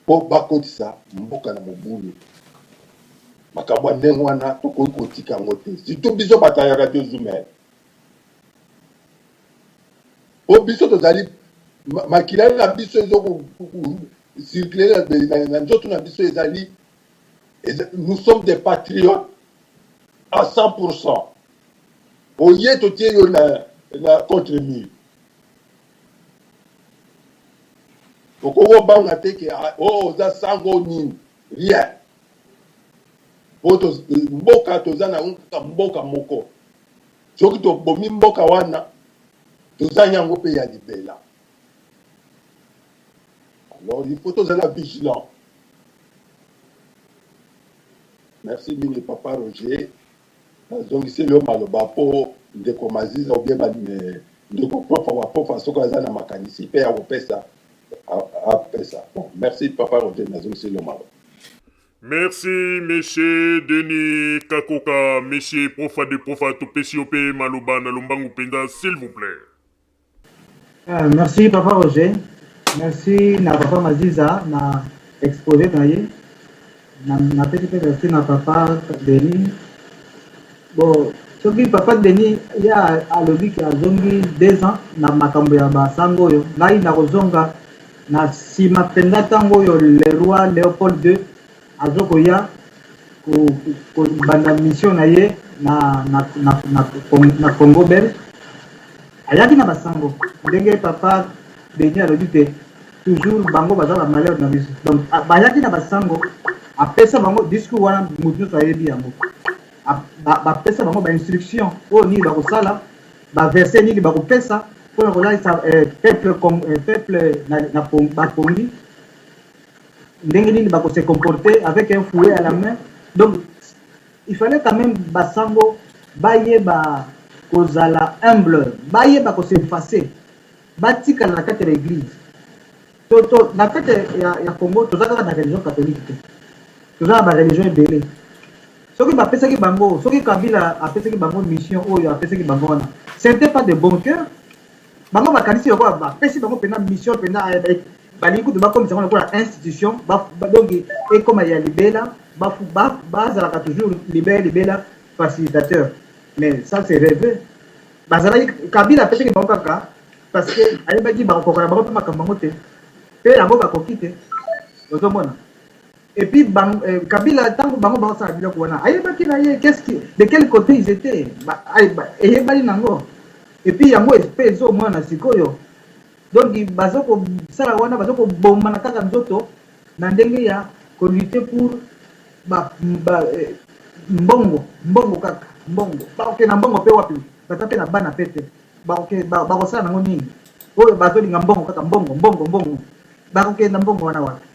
mpo bakotisa mboka na mobulu. Makambo ya ndenge wana tokoki kotika yango te, surtout biso bato ya Radio Zumel, mpo biso tozali makila na biso ezokocircule na nzoto na biso ezali. Nous sommes des patriotes à 100%. Oye totie yo na contre mur, okoki obanga te ke o oza sango nini, rien, po mboka toza na kaka mboka moko. Soki tobomi mboka wana, toza yango mpe ya libela. Alors il faut tozala vigilant. Merci mingi, papa Roger. Nazongiseli yo maloba mpo ndeko Maziza ou bien ndeko Profa wa Profa, soki aza na makanisi mpe ya kopesa, apesa. Bon, merci papa Roger, nazongiseli yo maloba. Merci monsieur Denis Kakoka. Monsieur Profa de Profa, topesi yo mpe maloba na lombangu mpenza, s'il vous plaît. Ah, merci papa Roger, merci na papa Maziza na exposé na ye, napesi mpe merci na papa Denis. Bon, soki papa Denis ye alobi ke azongi 2 ans na makambo ya basango oyo, ngai nakozonga na nsima mpenza, ntango oyo le roi Léopold II azokoya kobanda mission na ye na Congo belge, ayaki na basango. Ndenge papa Denis alobi te, toujours bango baza bamalheur na biso. Donc bayaki na basango, apesa bango discours wana, motu nyonso ayebi yango. Bapesa bango bainstruction oyo nini bakosala, baverset nini bakopesa mpona kolalisa peuple na bapongi, ndenge nini bakose comporter avec un fouet à la main. Donc il fallait quand même basango bayeba kozala humble, bayeba kos'effacer, batikala na kati ya l'église. To na kati ya Congo toza kaka na religion catholique te, toza na bareligion ebele. Soki bapesaki bango, soki Kabila apesaki bango mission oyo apesaki bango wana, c'était pas de bon cœur. Bango bakanisi lokola bapesi bango mpenza mission mpenza, balingi kutu bakomisa yango lokola institution, donc ekoma ya libela, bazalaka toujours libela libela facilitateur. Mais ça, c'est rêvé. Bazalaki, Kabila apesaki bango kaka parce que ayebaki bakokoka na bango mpe makambo yango te, mpe yango bakoki te. Ozomona, et puis Kabila, ntango bango baosala biloko wana, ayebaki na ye qu'est-ce qui, de quel côté ils étaient, eyebani nango. Et puis yango mpe ezomona sikoyo. Donc bazo kosala wana, bazo kobomana kaka nzoto na ndenge ya ko lutter pour ba, ba eh, mbongo, mbongo kaka mbongo. Bakokende na mbongo mpe wapi? Baza mpe na bana mpe te, bakosala nango nini? Oyo bazolinga mbongo kaka mbongo, mbongo, mbongo, bakokende na mbongo wana wapi?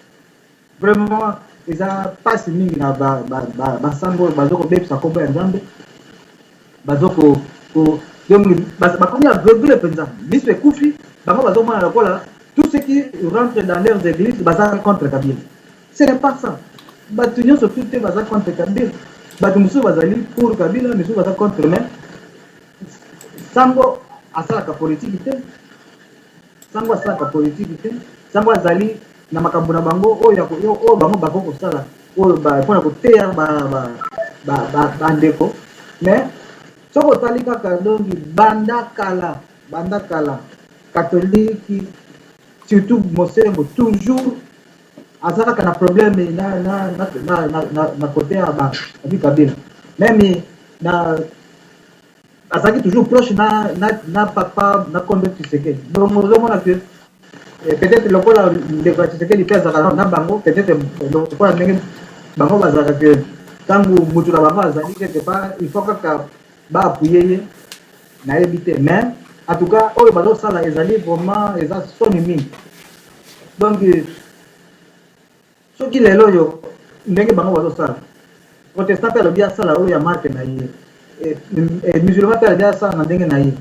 Vraiment eza pasi mingi na ba ba ba basango oyo bazo kobebisa kombo ya Nzambe, bazo ko ko donc bakomi aveugle mpenza, miso ekufi bango, bazomona lokola tout ce qui rentre dans leurs églises baza contre Kabila. Ce n'est pas ça. Bato nyonso tout te baza contre Kabila, bato mosusu bazali pour Kabila, misusu baza contre, mais sango asalaka politiki te. Sango asalaka politiki te. Sango azali na makambo na bango oyo oyo bango bakoki kosala oyo mpona koteya bandeko. Mais soki otali kaka, donc banda kala, banda kala, catholique, surtout Mosengo, toujours aza kaka na problème na côté ya babi Kabila. Même na azalaki toujours proche na papa na Kondo Tshisekedi. Donc ozomona que peut-être lokola ndeko ya Tshisekedi mpe azalaka na bango, peut-être lokola ndenge bango bazalaka ke ntango motu na bango azali quelque part, il faut kaka baappuyer ye, nayebi te. Mais en tout cas oyo bazosala ezali vraiment, eza soni mingi. Donc soki lelo oyo ndenge bango bazosala, protestant mpe alobi asala oyo ya marque na ye, musulman mpe alobi asala na ndenge na ye,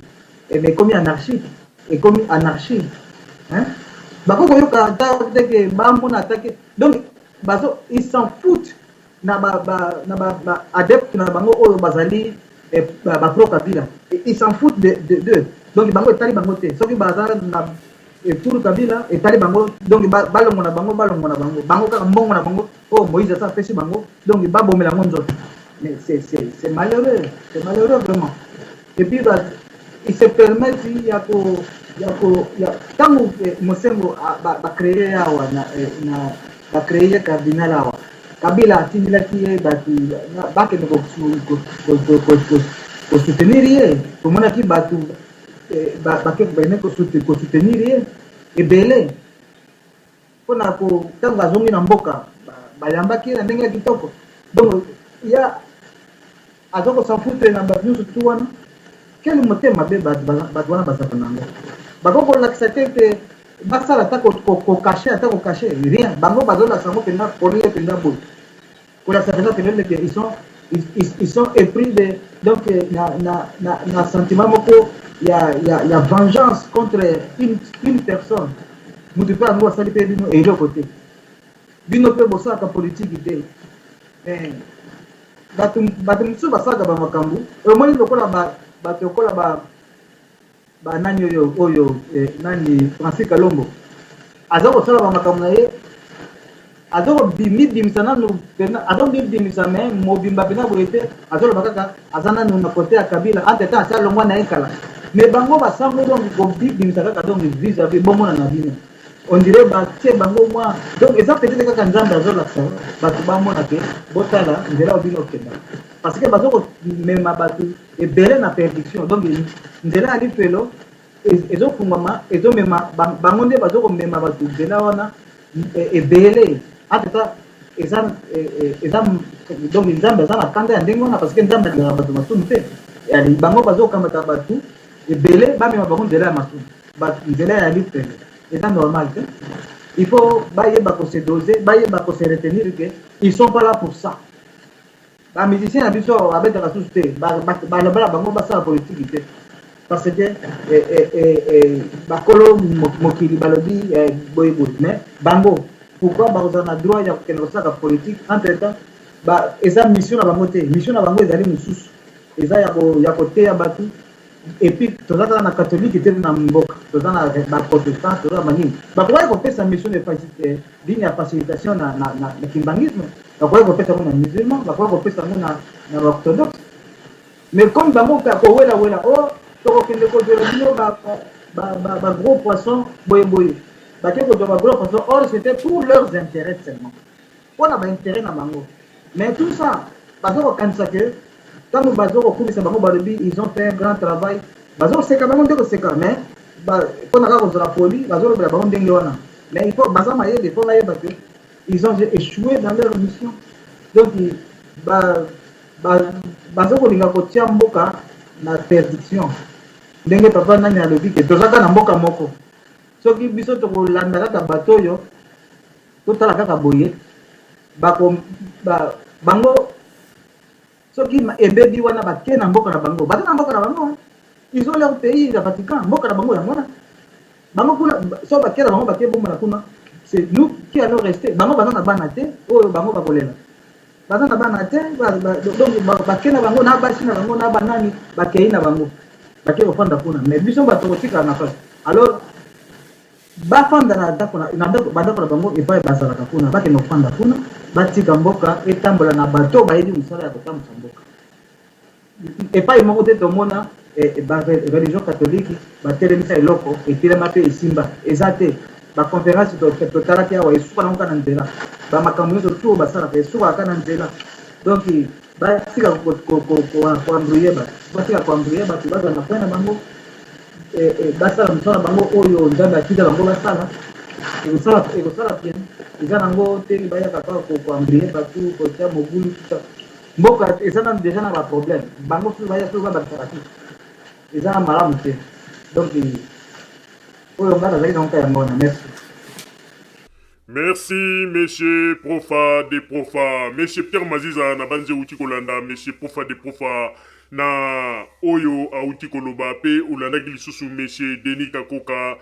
mais ekomi anarchie, ekomi anarchie. Bakoki koyoka ata teke bamona atake. Donc bazo, ils s'en foutent na ba ba na ba, ba adepte na bango oyo bazali ba pro Kabila. Ils s'en foutent de de d'eux. Donc bango etali bango te soki baza na pour Kabila, etali bango. Donc balongo na bango, balongo na bango, bango kaka mbongo na bango oyo Moïse asa apesi bango, donc babomela yango nzoto. Mais c'est malheureux, c'est malheureux vraiment. Et puis ba, ils se permettent ya ko ya ntango Mosengo bacréer awa na bacréer cardinal awa, Kabila atindelaki ye bato bakende kosoutenir ye. Tomonaki bato bakende kosoutenir ye ebele mpona ntango azongi na mboka, bayambaki ye na ndenge ya kitoko. Donc ya aza kos'en foutre na bato nyonso tu wana. Kele motema mabe bato wana bazalaka nango, bakoki kolakisa te ete basala ata kocacher, ata kocacher rien. Bango bazolakisa yango mpenza polele mpenza boye, kolakisa mpenza polele ke ils sont épris de donc na sentiment moko ya vengeance contre une personne. Motu mpe yango asali mpe bino eloko te, bino mpe bosalaka politiki te. Bato mosusu basalaka bamakambo, omoni lokola bato lokola banani oyo nani, Francis Kalombo, aza kosala bamakambo na ye, aza komibimisa nanu, aza komibimisa me mobimba mpena boye te. Azoloba kaka aza nanu na côté ya Kabila, entre temps asi alongwa na ye kala. Mais bango basango, donc kobimisa kaka, donc vis-à-vis bomona na bino, on dirait batie bango mwa. Donc eza peut-être kaka Nzambe azolakisa bato bamona ke botala nzela oyo bino okenda, parce que baza komema bato ebele na perdition. Donc nzela ya lifelo ezofungwama, ezomema bango nde baza komema bato nzela wana ebele. Atata eza donc Nzambe aza na kanda ya ndenge wana, parce que Nzambe alingaka bato masumu te. Bango bazokamata bato ebele, bamema bango nzela ya masumu, nzela ya lifelo. Eza normal te. Il faut bayeba kose doser, bayeba kose retenir ke ils sont pas là pour ça. Bamusicien na biso babetaka susu te, balobala bango basala politiki te, parce que bakolo mokili balobi boye boye. Mais bango pourquoi bakozala na droit ya kokende kosalaka politique? Entre temps eza mission na bango te. Mission na bango ezali mosusu, eza ya koteya bato. Et puis toza kaka na catholique te na mboka, toza na baprotestant, toza na banini. Bakokaki kopesa mission de ligne ya facilitation na kimbanguisme, bakoki kopesa yango na musulman, bakoki kopesa yango na baorthodoxe. Mais comme bango kowelawela o tokokende kozwela bino bagros poisson boye boye, bake kozwa bagros poisson. Or c'était pour leurs intérêts seulement, mpona baintérêt na bango. Mais tout ça baza kokanisa ke ntango baza kokumisa bango, balobi ils ont fait un grand travail, baza koseka bango nde koseka. Mais mpona kaka kozala poli, bazolobela bango ndenge wana. Mais il faut baza mayele, il faut bayeba que ils ont échoué dans leur mission. Donc ba ba baza kolinga kotia mboka na perdition. Ndenge papa nani alobi ke toza kaka na mboka moko. Soki biso tokolanda kaka bato oyo totala kaka boye bako ba, bango soki ebebi wana bake na mboka na bango, baza na mboka na bango, ils ont leur pays ya Vatican, mboka na bango yango wana. Bango kuna so bake na bango, bake bombana kuna, c'est nous qui allons rester. Bango baza na bana te oyo bango bakolela, baza na bana te. Donc bake na bango na basi na bango na banani, bakei na bango, bake kofanda kuna, mais biso bato kotikala na face. Alors bafanda na ndako na bandako na bango epai bazalaka kuna, bakende kofanda kuna, batika mboka etambola na bato bayebi mosala ya kotambusa mboka. Epai moko te tomona ba religion catholique batelemisa eloko etelema mpe esimba, eza te. Baconférence totalaki awa esuka nango kaka na nzela, bamakambo nyonso tu oyo basalaka esukaka kaka na nzela. Donc batika koembrouiller bato, batika koembrouiller bato, bazala na point na bango, basala mosala na bango oyo Nzambe atinda bango basala, ekosala bien. Eza nango te bayaka kaka koembrouiller bato, kotia mobulu. Mboka eza nanu déjà na baproblème, bango soki baya soki babakisaka te, eza na malamu te. Donc oyo nga nazalaki nango ka yango wana. Merci. Merci, monsieur Profa de Profa. Monsieur Pierre Maziza, na banzi outi kolanda monsieur Profa de Profa na oyo auti koloba pe olandaki lisusu monsieur Denis Kakoka.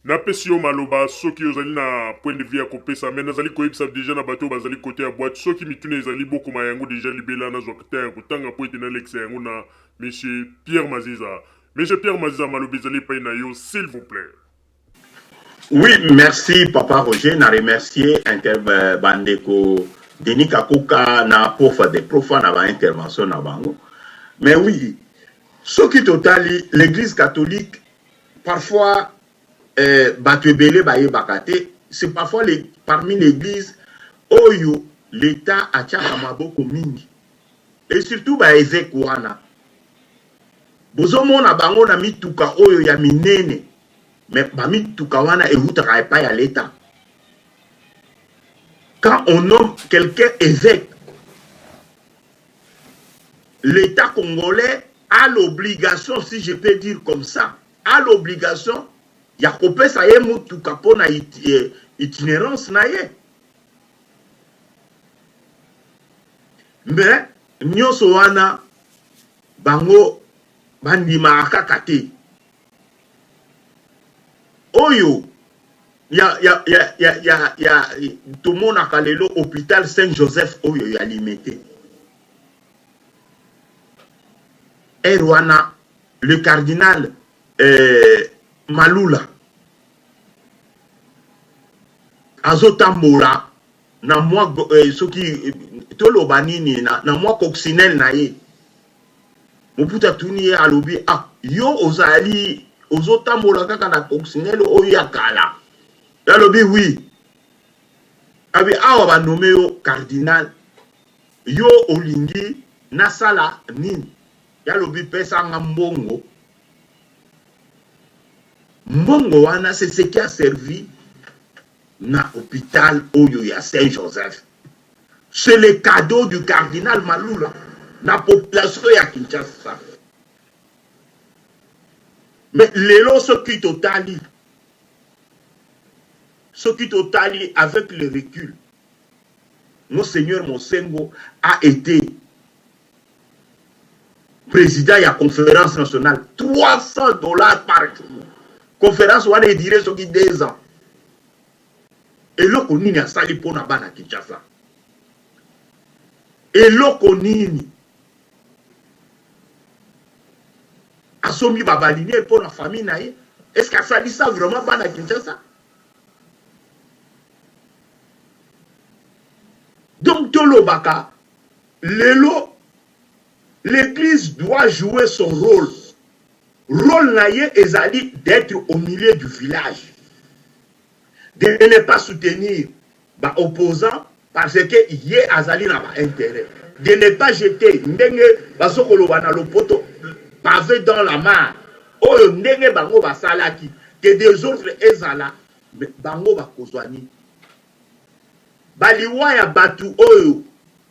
Napesi yo maloba soki ozali na point de vue ya kopesa, mais nazali koyebisa déjà na bato oyo bazali kote ya boîte, soki mituna ezali, bokoma yango déjà libela, nazwaka te ya kotanga po ete nalekisa yango na monsieur Pierre Maziza. Monsieur Pierre Maziza, maloba ezali epai na yo, s'il vous plaît. Oui, merci Papa Roger. Na remercier inter bandeko Denis Kakoka na Profa de Profa na ba intervention na bango. Mais oui, soki totali l'Église catholique, parfois bato ebele bayebaka te, c'est parfois parmi l'église oyo l'État atiaka maboko mingi, et surtout ba évêque wana. Bozomona bango na mituka oyo ya minene, mais bamituka wana eutaka epai ya l'État. Quand on nomme quelqu'un évêque, l'État congolais a l'obligation, si je peux dire comme ça, a l'obligation ya kopesa ye mutuka mpona itinérance na ye. Mais nyonso wana bango bandimaka kaka te. Oyo ya tomonaka lelo, hôpital Saint Joseph oyo ya Limete, ere wana le cardinal Malula azotambola na mwa soki toloba nini, na mwa coccinelle na ye. Moputa atuni ye, alobi: "Ah, yo ozali ozotambola kaka na coccinelle oyo ya kala?" Ye alobi: "Oui." Abi: "Awa banommer yo cardinal, yo olingi nasala nini?" Ye alobi: "Pesanga mbongo." Mbongo wana, c'est ce qui a servi na hôpital oyo ya Saint Joseph. C'est le cadeau du cardinal Malula na population ya Kinshasa. Mais lelo soki totali avec le recul, Monseigneur Mosengo a été président ya conférence nationale, 300 $ par jour. Conférence wana edurer soki 2 ans. Eloko nini asali mpona bana Kinshasa? Eloko nini asombi? Babalinier mpona famille na ye. Est ce que asalisa vraiment bana Kinshasa? Donc tolobaka lelo, l'église doit jouer son rôle. Rôle na ye ezali d'être au milieu du village, de ne pas soutenir baopposant parce que ye azali na baintérêt, de ne pas jeter, ndenge bazokoloba na lopoto, pavé dans la mare oyo ndenge bango basalaki. Que desordre ezala mais bango bakozwa nini? Ba liwa ya batu oyo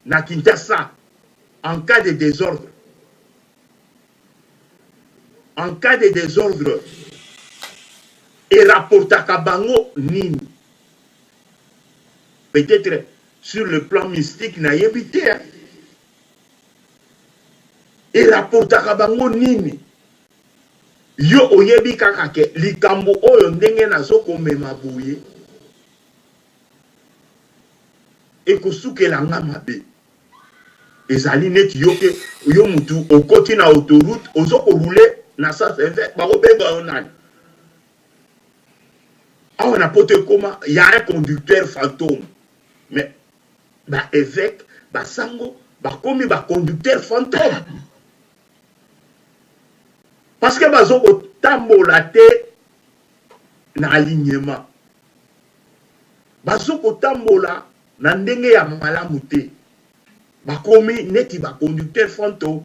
na Kinshasa en cas de desordre en cas de desordre e rapportaka bango nini? Peut-etre sur le plan mystique nayebi te hein. E rapportaka bango nini? Yo oyebi kaka ke likambo oyo ndenge nazo komema boye ekosukela nga mabe. Ezali neti yo ke yo mutu okoti na autoroute ozo ko rouler na sens inverse bako benga yo nani? Awa na poto ekoma ya un conducteur fantome mais ba eveque ba sango bakomi ba conducteur fantome. Parce que bazo kotambola te na alignement. Bazo kotambola na ndenge ya malamu te. Bakomi neti ba conducteur fantome.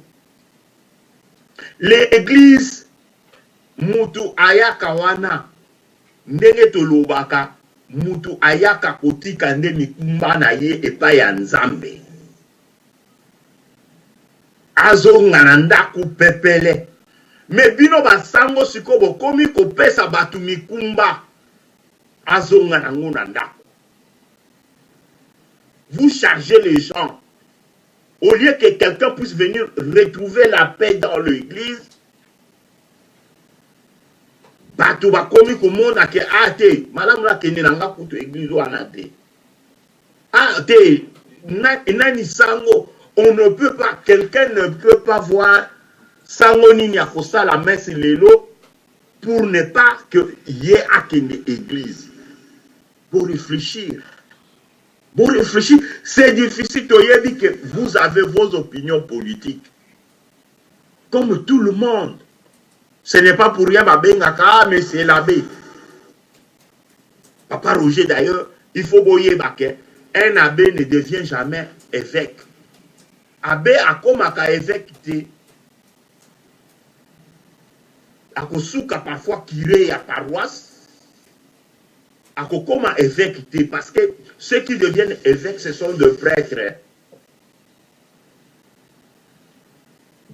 L'eglise mutu ayaka wana ndenge tolobaka mutu ayaka kotika nde mikumba na ye epai ya Nzambe. Azonga na ndaku pepele. Mais bino ba sango sikoyo bokomi kopesa batu mikumba azonga nango na ndaku. Vous chargez les gens au lieu que quelqu'un puisse venir retrouver la paix dans l'eglise bato bakomi komona ke ah te malamu nakende na nga kutu eglise wana te. Ah te nani sango on ne peut pas quelqu'un ne peut pas voir sango nini akosala messe lelo pour ne pas que ye akende église pour réfléchir pour réfléchir c'est difficile toyebi que vous avez vos opinions politiques comme tout le monde ce n'est pas pour rien babengaka ah mais c'est l'abbé Papa Roger d'ailleurs, il faut boyeba que un abbé ne devient jamais évêque. Abbé akomaka évêque te. Akosuka parfois curé ya paroisse. Akokoma évêque te parce que ceux qui deviennent évêques ce sont des prêtres.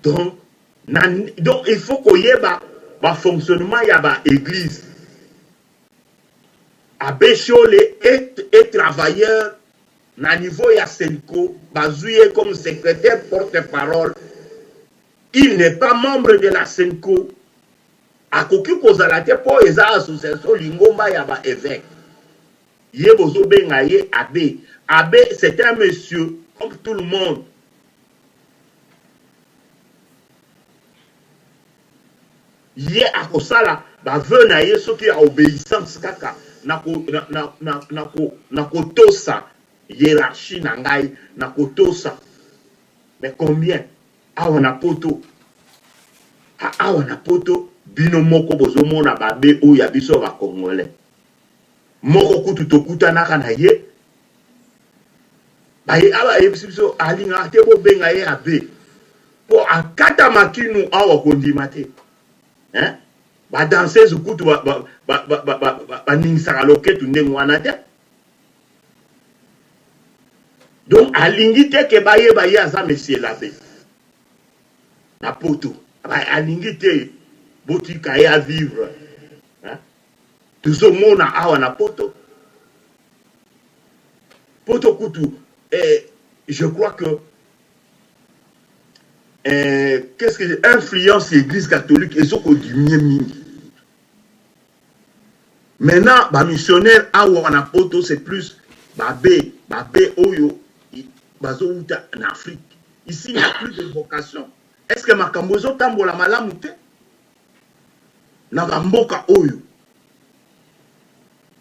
Donc, na, donc il faut koyeba ba fonctionnement ya ba église. Abbe Shole est, est travailleur na niveau ya Cenco, bazui ye comme secrétaire porte-parole. Il n'est pas membre de la Cenco. Akoki kozala te po eza association lingomba ya ba évêques. Ye bozobenga ye abbé. Abbé c'est un monsieur comme tout le monde. Ye akosala ba vœux na ye soki ya obeissance kaka na ko, na, na, na, na, ko, na kotosa hierarchie na ngai, na kotosa. Mais combien awa na poto? Awa na poto bino moko bozomona babe oyo ya biso ba congolais. Moko kutu tokutanaka na ye baye awa ayebisi biso alingaka te bobenga ye abe po akata makinu awa kondima te hein? Ba danseuse kutu baningisaka loketu ndenge wana te donc alingi te ke bayeba ye aza monsieur l'abbé na poto alingi te botika ye avivre hein? Tozomona awa na poto poto kutu eh, je crois que eh, qu'est-ce que influence ya église catholique ezokodimie mingi maintenant bamissionnaire awa na poto c'est plus babe babe oyo bazowuta na afrique ici il n'y a plus de vocation est ce que makambo ezotambola malamu te na ba mboka oyo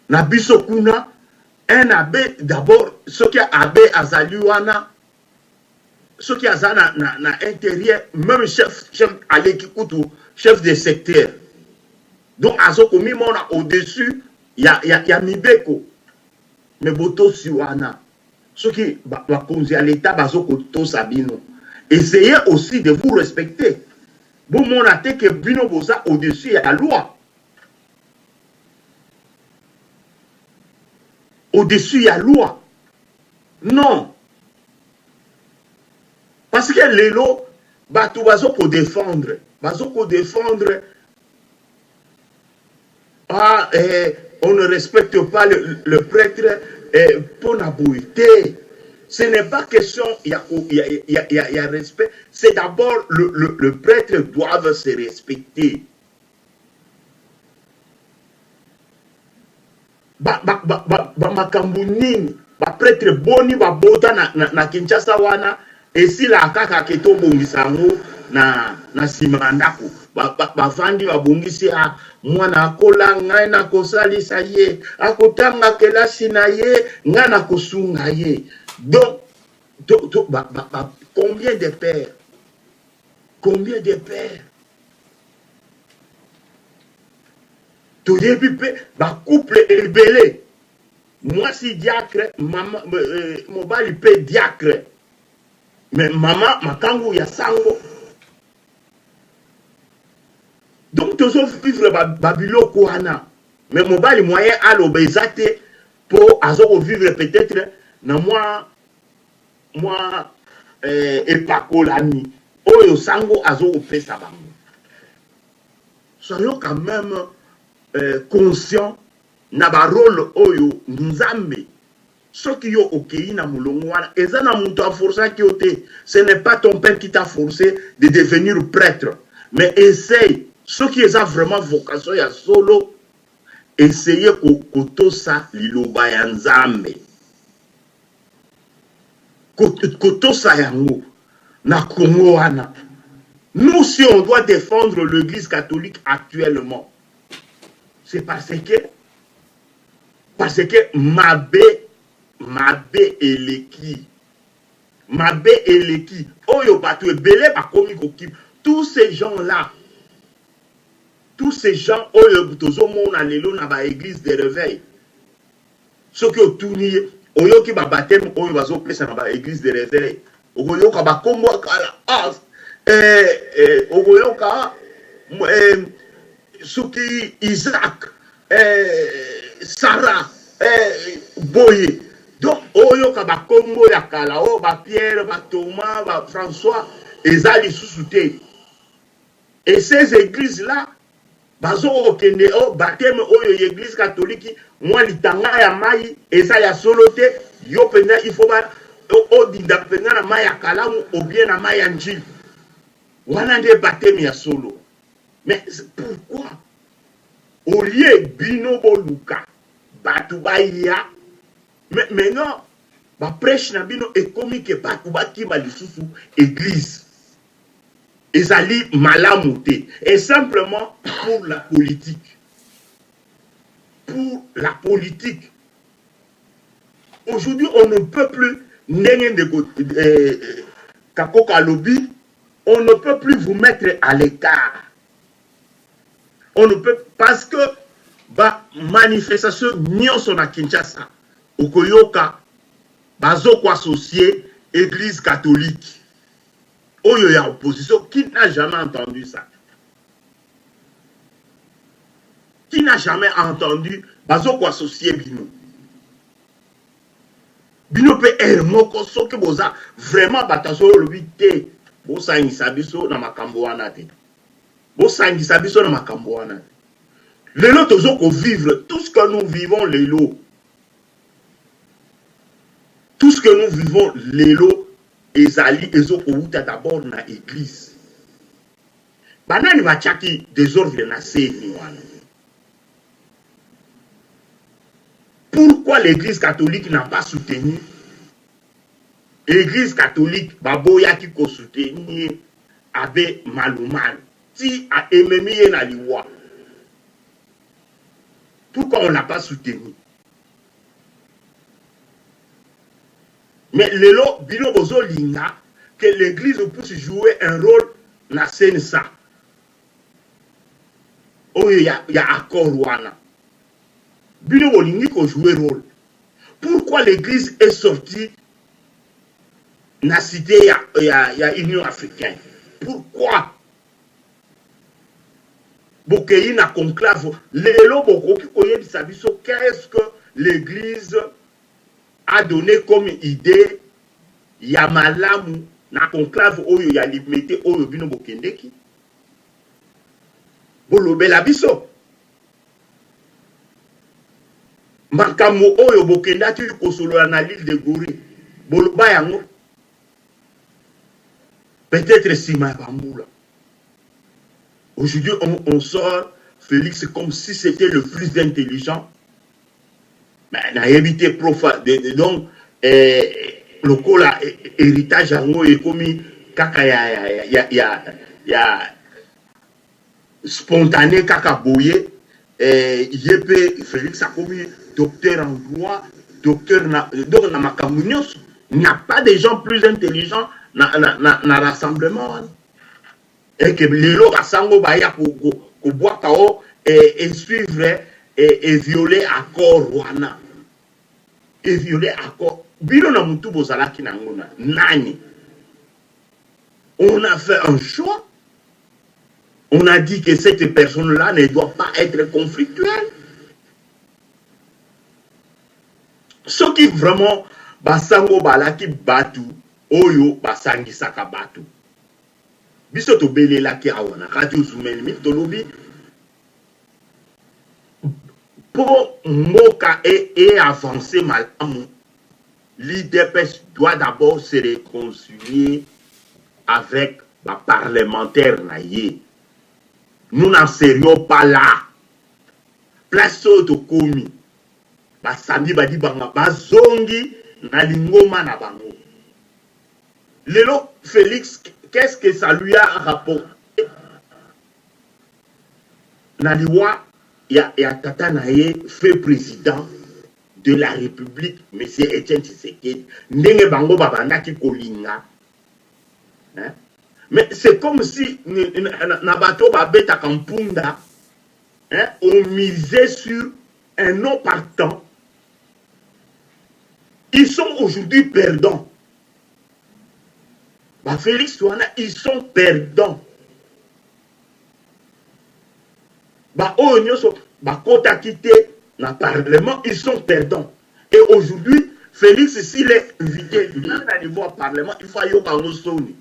na biso kuna un abbé d'abord soki abbé azali wana soki aza na, na, na intérieur même chef, chef aleki kutu chef de secteur donc azo komimona au-dessus ya, ya, ya mibeko me botosi wana soki bakonzi ya leta bazo kotosa bino essayez aussi de vous respecter Bomona te que bino boza au dessus ya loi. au-dessus ya loi. Non. Parce que lelo bato bazo ko défendre, bazo ko défendre ah eh, on ne respecte pas le, le prêtre eh, pona boye te. Ce n'est pas question ya, ya, ya, ya, ya respect, c'est d'abord le, le, le prêtre doivent se respecter. Ba, ba, ba, ba, ba makambo nini ba pretre boni babota na, na, na Kinshasa wana esilaka kaka ke tobongisa yango na, na nsima ya ndako bavandi ba, ba babongisi a ah, mwana akola ngai nakosalisa ye akotanga kelasi na ye ngai nakosunga ye donc to, to, ba, ba, ba, combien de pères combien de pères Toyebi pe ba couple ebele mwasi diacre mama euh, mobali pe diacre mais mama makangu ya sango donc tozo vivre ba biloko wana mais mobali moyen aloba eza te po azo ko vivre peut-être na mwa mwa eh, epakolami oyo sango azo kopesa bango. Soyons quand meme conscient na ba role oyo Nzambe soki yo okeyi na molongo wana eza na mutu a forcaki yo te ce n'est pas ton père qui t'a force de devenir pretre mais essaye soki eza vraiment vocation ya solo essaye kotosa liloba ya Nzambe kotosa yango na Congo wana nous si on doit défendre l'église catholique actuellement c'est parce que parce que mabe mabe eleki mabe eleki oyo bato ebele bakomi kokima tous ces gens là tous ces gens oyo tozomona lelo na ba église de réveil Soki otuni ye, oyoki ba baptême oyo bazo pesa na ba eglise de reveil, okoyoka ba kombo ya kala. Ah, eh, eh, okoyoka eh, soki Isaac, eh, Sarah, eh, boye. Donc oyoka ba kombo ya kala, oh ba Pierre, ba Thomas, ba François, eza lisusu te. Et ces églises là Bazo kokende oh bapteme oyo ya eglise catholique mwa litanga ya mayi eza ya solo te yo penza il faut ba odinda penza na mayi ya kalamu ou bien na mayi ya ndjili wana nde bapteme ya solo mais pourquoi au lieu bino boluka batu baya mais maintenant ba preche na bino ekomi ke batu bakima lisusu eglise Ezali malamu te et simplement pour la politique pour la politique aujourd'hui on ne peut plus ndenge ndeko eh, Kakoka alobi on ne peut plus vous mettre à l'écart on ne peut parce que ba manifestation nyonso na Kinshasa okoyoka bazo ko associer église catholique Oyo ya opposition qui n'a jamais entendu ça? Qui n'a jamais entendu bazo ko associer bino? Bino pe heure moko soki boza vraiment bato ya solo olobi te bosangisa biso na makambo wana te. Bosangisa biso na makambo wana te. Lelo tozo ko vivre tout ce que nous vivons lelo. Tout ce que nous vivons lelo ezali ezo kowuta d'abord na eglise. Banani batiaki desordre na CENI wana? Pourquoi l'église catholique n'a pas soutenu? Église catholique baboyaki ko soutenir Abbé Malumalu ti ememi ye na liwa. Pourquoi on l'a pas soutenu? Mais lelo bino bozo linga que l'eglise puisse jouer un role na CNSA oyo ya, ya accord wana. Bino bolingi ko jouer role. Pourquoi l'église est sortie na cité ya, ya, ya Union africaine? Pourquoi? Bokeyi na conclave lelo bokoki koyebisa biso qu'est-ce que l'église? a donné comme idée ya malamu na conclave oyo ya limete oyo bino bokendeki? Bolobela biso makambo oyo bokendaki kosolola na l'île de Gorée, boloba yango peut-être sima ya bambula. Aujourd'hui, on, on sort Félix comme si c'était le plus intelligent. Mais nayebi te prof de, de, donc eh, lokola eh, héritage yango ekomi kaka ya ya ya ya, ya spontané kaka boye eh, ye mpe Félix akomi docteur en droit, docteur na donc na makambo nyonso. Il n'y a pas de gens plus intelligents na, na, na, na rassemblement wana. Et que lelo basango baya kobwaka o et, et suivre et, et violer accord wana et violer accord bino na mutu bozalaki nango na nani. On a fait un choix, on a dit que cette personne-là ne doit pas être conflictuelle. Soki vraiment basango balaki batu oyo basangisaka batu, biso tobelelaki awa na radio Zumel tolobi mpo mboka e, e avance malamu, l'UDPS doit d'abord se réconcilier avec ba parlementaire na ye. Nous n'en serions pas là. Place oyo tokomi, basambi badibanga bazongi na lingoma na bango. Lelo Félix, qu'est-ce que ça lui a rapporté na liwa ya, ya tata na ye fait président de la République, monsieur Etienne Tshisekedi, ndenge bango babandaki kolinga, hein? Mais c'est comme si na bato babetaka mpunda, hein, on misait sur un non partant. Ils sont aujourd'hui perdants. Ba Félix wana, ils sont perdants. Ba oyo nyonso bakotaki te na parlement, ils sont perdants. Et aujourd'hui, Félix, s'il est invité même na niveau ya parlement, il faut ayoka yango soni.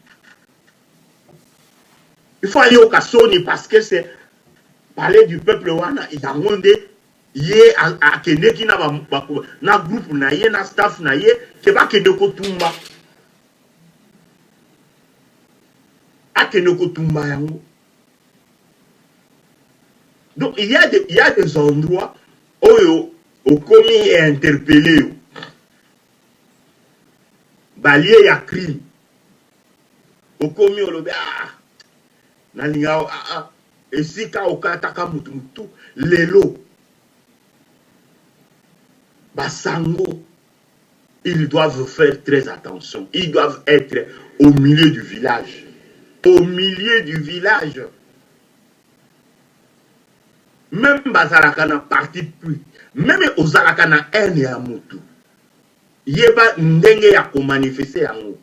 Il faut ayoka soni parce que c'est palais du peuple wana yango nde ye akendeki na, ba, ba, na groupe na ye na staff na ye ke bakende kotumba, akende kotumba yango. Donc il y a des endroits oyo okomi interpellé yo balie ya crime, okomi olobi ah nalinga ah, ah, esika okataka mutu mutu. Lelo basango, ils doivent faire très attention, ils doivent être au milieu du village, au milieu du village. Même bazalaka na parti pris, même ozalaka na haine ya mutu, yeba ndenge ya komanifeste yango,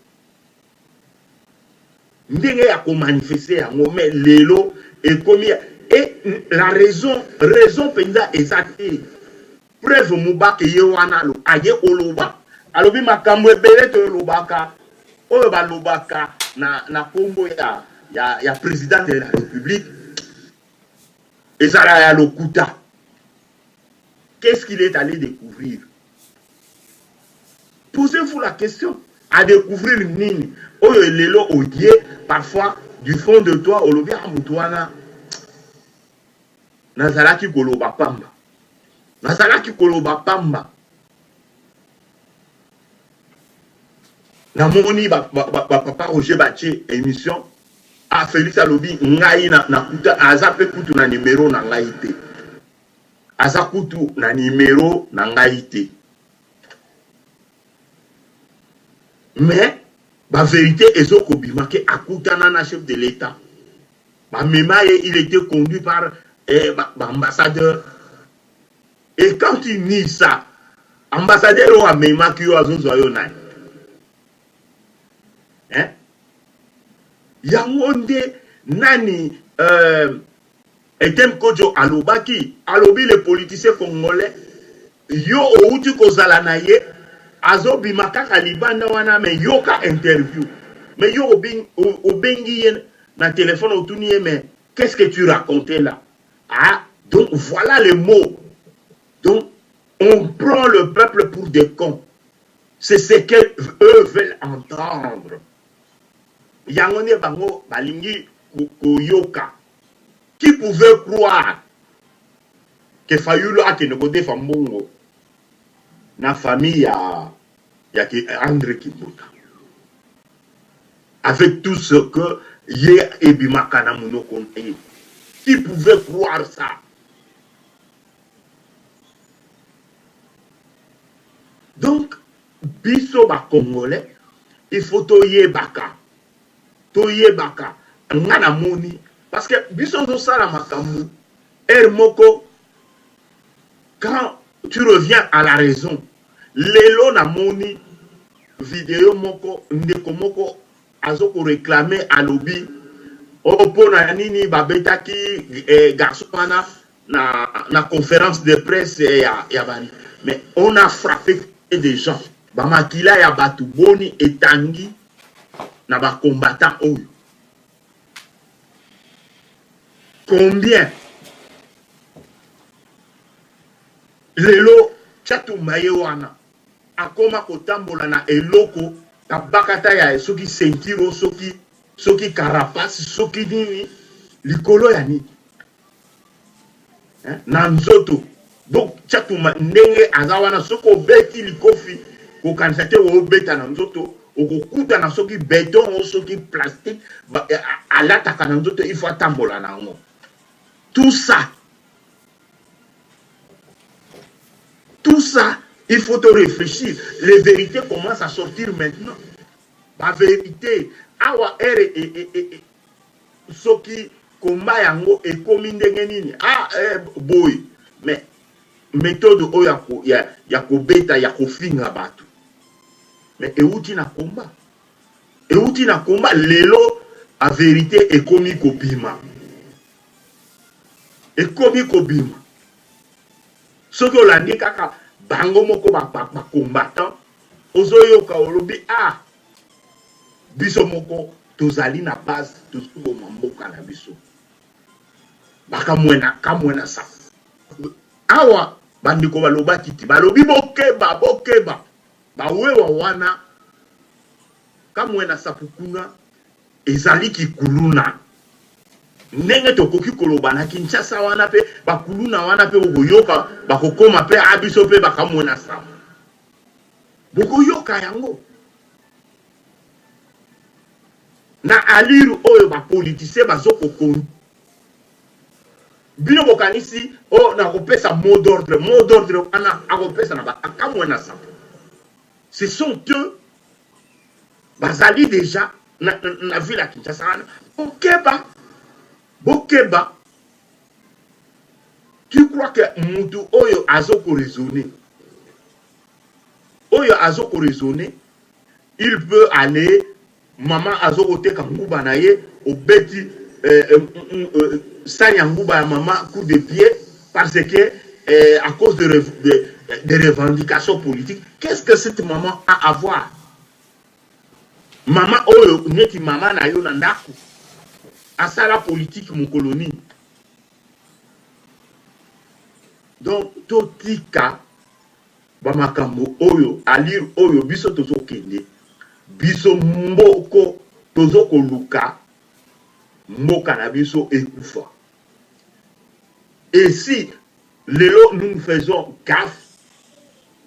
ndenge ya komanifeste yango. Mais lelo ekomi et la raison raison mpenza eza te. Preuve, Mubake ye wana aye koloba, alobi makambo ebele tolobaka oyo balobaka na, na kombo ya, ya, ya président de la République ezala ya lokuta. Qu'est-ce qu'il est allé découvrir? Posez-vous la question. À découvrir nini oyo lelo oye parfois du fond de toi olobi ah mutu wana nazalaki koloba pamba, nazalaki koloba pamba. Namoni ba, ba, ba, ba papa Roger batie émission, ah Félix alobi ngai na, na kuta aza pe kutu na numero na ngai te, aza kutu na numero na ngai te. Mais ba vérité ezokobima ke akutana na chef de l'État, bamema ye, il était conduit par eh, ba, ba ambassadeur. Et quand tu nies ça, ambassadeur oyo amemaki yo azozwa yo nani, hein? Yango nde nani euh, Etem Kodjo alobaki, alobi le politicien congolais, yo outi kozala na ye. Azo bima kaka libanda wana mais yoka interview mais yo obengi ye na telephone otuni ye mais qu'est ce que tu racontais là ah donc voilà les mots donc on prend le peuple pour des cons c'est ce que eux veulent entendre yango nde bango balingi koyoka qui pouvait croire que Fayulu akende kodefa mbongo na famille ya ya Andre Kimbuta avec tout ce que ye ebimaka na monoko na ye qui pouvait croire ça donc biso ba congolais il faut toyebaka toyebaka nga namoni parce que biso ozosala makambo heure moko Quand tu reviens à la raison, lelo na moni video moko ndeko moko azo ko reclamer alobi oh pona nini babetaki eh, garçon wana na, na conférence de presse ya, ya bani mais on a frappé des gens bamakila ya bato boni etangi na bacombattant oyo Combien? Lelo Tshatumba ye wana akoma kotambola na eloko kabakata ya soki ceinture soki soki carapace soki nini likolo ya nini hein? na nzoto donc Tshatumba ndenge aza wana soki obeti likofi kokanisa te obeta na nzoto okokutana soki beton o soki plastique eh, alataka na nzoto il faut atambola na yango tout ça tout ça il faut te réfléchir les vérités commencent à sortir maintenant ba vérité awa ere e, e, e, e, soki combat yango ekomi ndenge nini ah eh, boye mais methode oyo ya, ya, ya kobeta ya kofinga bato mais euti na combat euti na combat lelo a verite ekomi kobima ekomi kobima soki olandi kaka bango moko bacombattant ba, ba ozoyoka olobi ah Biso moko tozali na base tozoboma mboka na biso. Bakamwena kamwena sa. Awa bandeko balobaki te balobi bokeba bokeba bawewa wana kamwena sapu kuna ezali kikuluna ndenge tokoki koloba na Kinshasa wana pe bakuluna wana pe bokoyoka bakokoma pe a biso pe bakamwena sapu bokoyoka yango Na allure oyo ba politiciens bazo ko conduire bino bokanisi oh nakopesa mot d'ordre, mot d'ordre wana akopesa na ba Kamwena Nsapu. Ce sont eux bazali dejà na, na ville ya Kinshasa wana. Bokeba, bokeba. Tu crois que mutu oyo azo ko raisonner, oyo azo ko raisonner Il peut aller maman azo koteka nguba na ye obeti euh, euh, euh, sani ya nguba ya maman coup de pied parce que euh, à cause de, de, de revendications politiques qu'est-ce que cette maman a à voir mama oyo neti mama na yo na ndako asala politique mokolo nini donc totika Ba makambo oyo allure oyo biso tozo kende biso mboko tozo koluka mboka na biso ekufa et si lelo nous nous faisons gaffe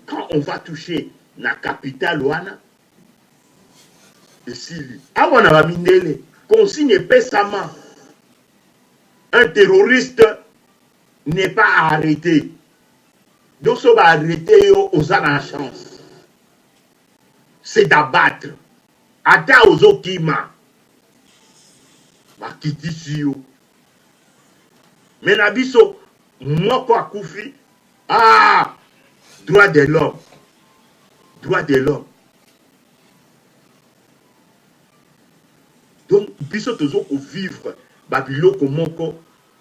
quand on va toucher na capitale wana esili awa na ba mindele consigne epesama un terroriste n'est pas arrete Donc soki ba arrete yo oza na chance. C'est d'abattre. Ata ozo kima bakitisi yo. Mais na biso moko akufi ah droit de l'homme. Droit de l'homme. Donc biso tozo ko vivre ba biloko moko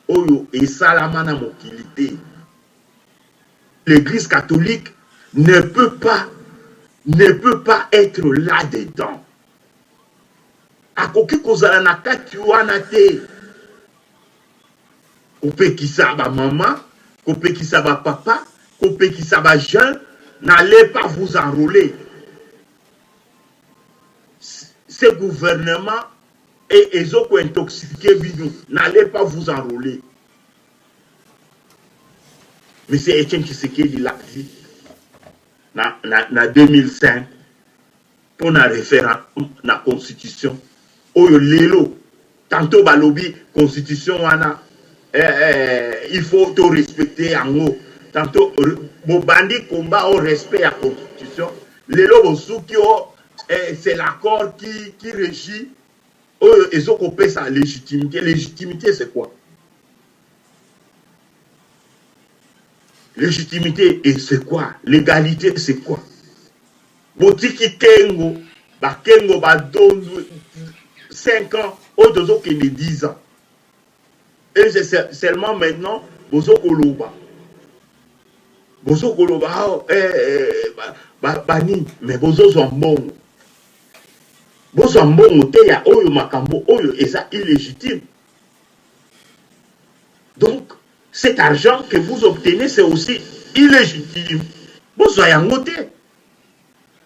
oyo esalama na mokili te. L'eglise catholique ne peut pas. ne peut pas être là dedans. Akoki kozala na kati wana te. Kopekisa ba mama, kopekisa ba papa, kopekisa ba jeunes, n'allez pas vous enrôler. Ce gouvernement ezo ko intoxiquer bino, n'allez pas vous enrôler. Monsieur Etienne Tshisekedi l'a dit na, na, na 2005 mpo na referendum na constitution oyo lelo tantot balobi constitution wana eh, eh, il faut to respecter yango tantot bobandi combat au respect ya constitution lelo bosuki o eh, c'est l'accord qui, qui régit oyo ezokopesa légitimité. Légitimité, c'est quoi? Légitimité, et c'est quoi? Légalité, c'est quoi? Botiki kengo, bakengo badondu 5 ans, oyo tozokende 10 ans, et c'est seulement maintenant bozokoloba bozokoloba ah, eh, eh, banini, mais bozozwa mbongo, bozwa mbongo te ya oyo makambo oyo eza illégitime. Donc cet argent que vous obtenez, c'est aussi illégitime. Bozwa yango te,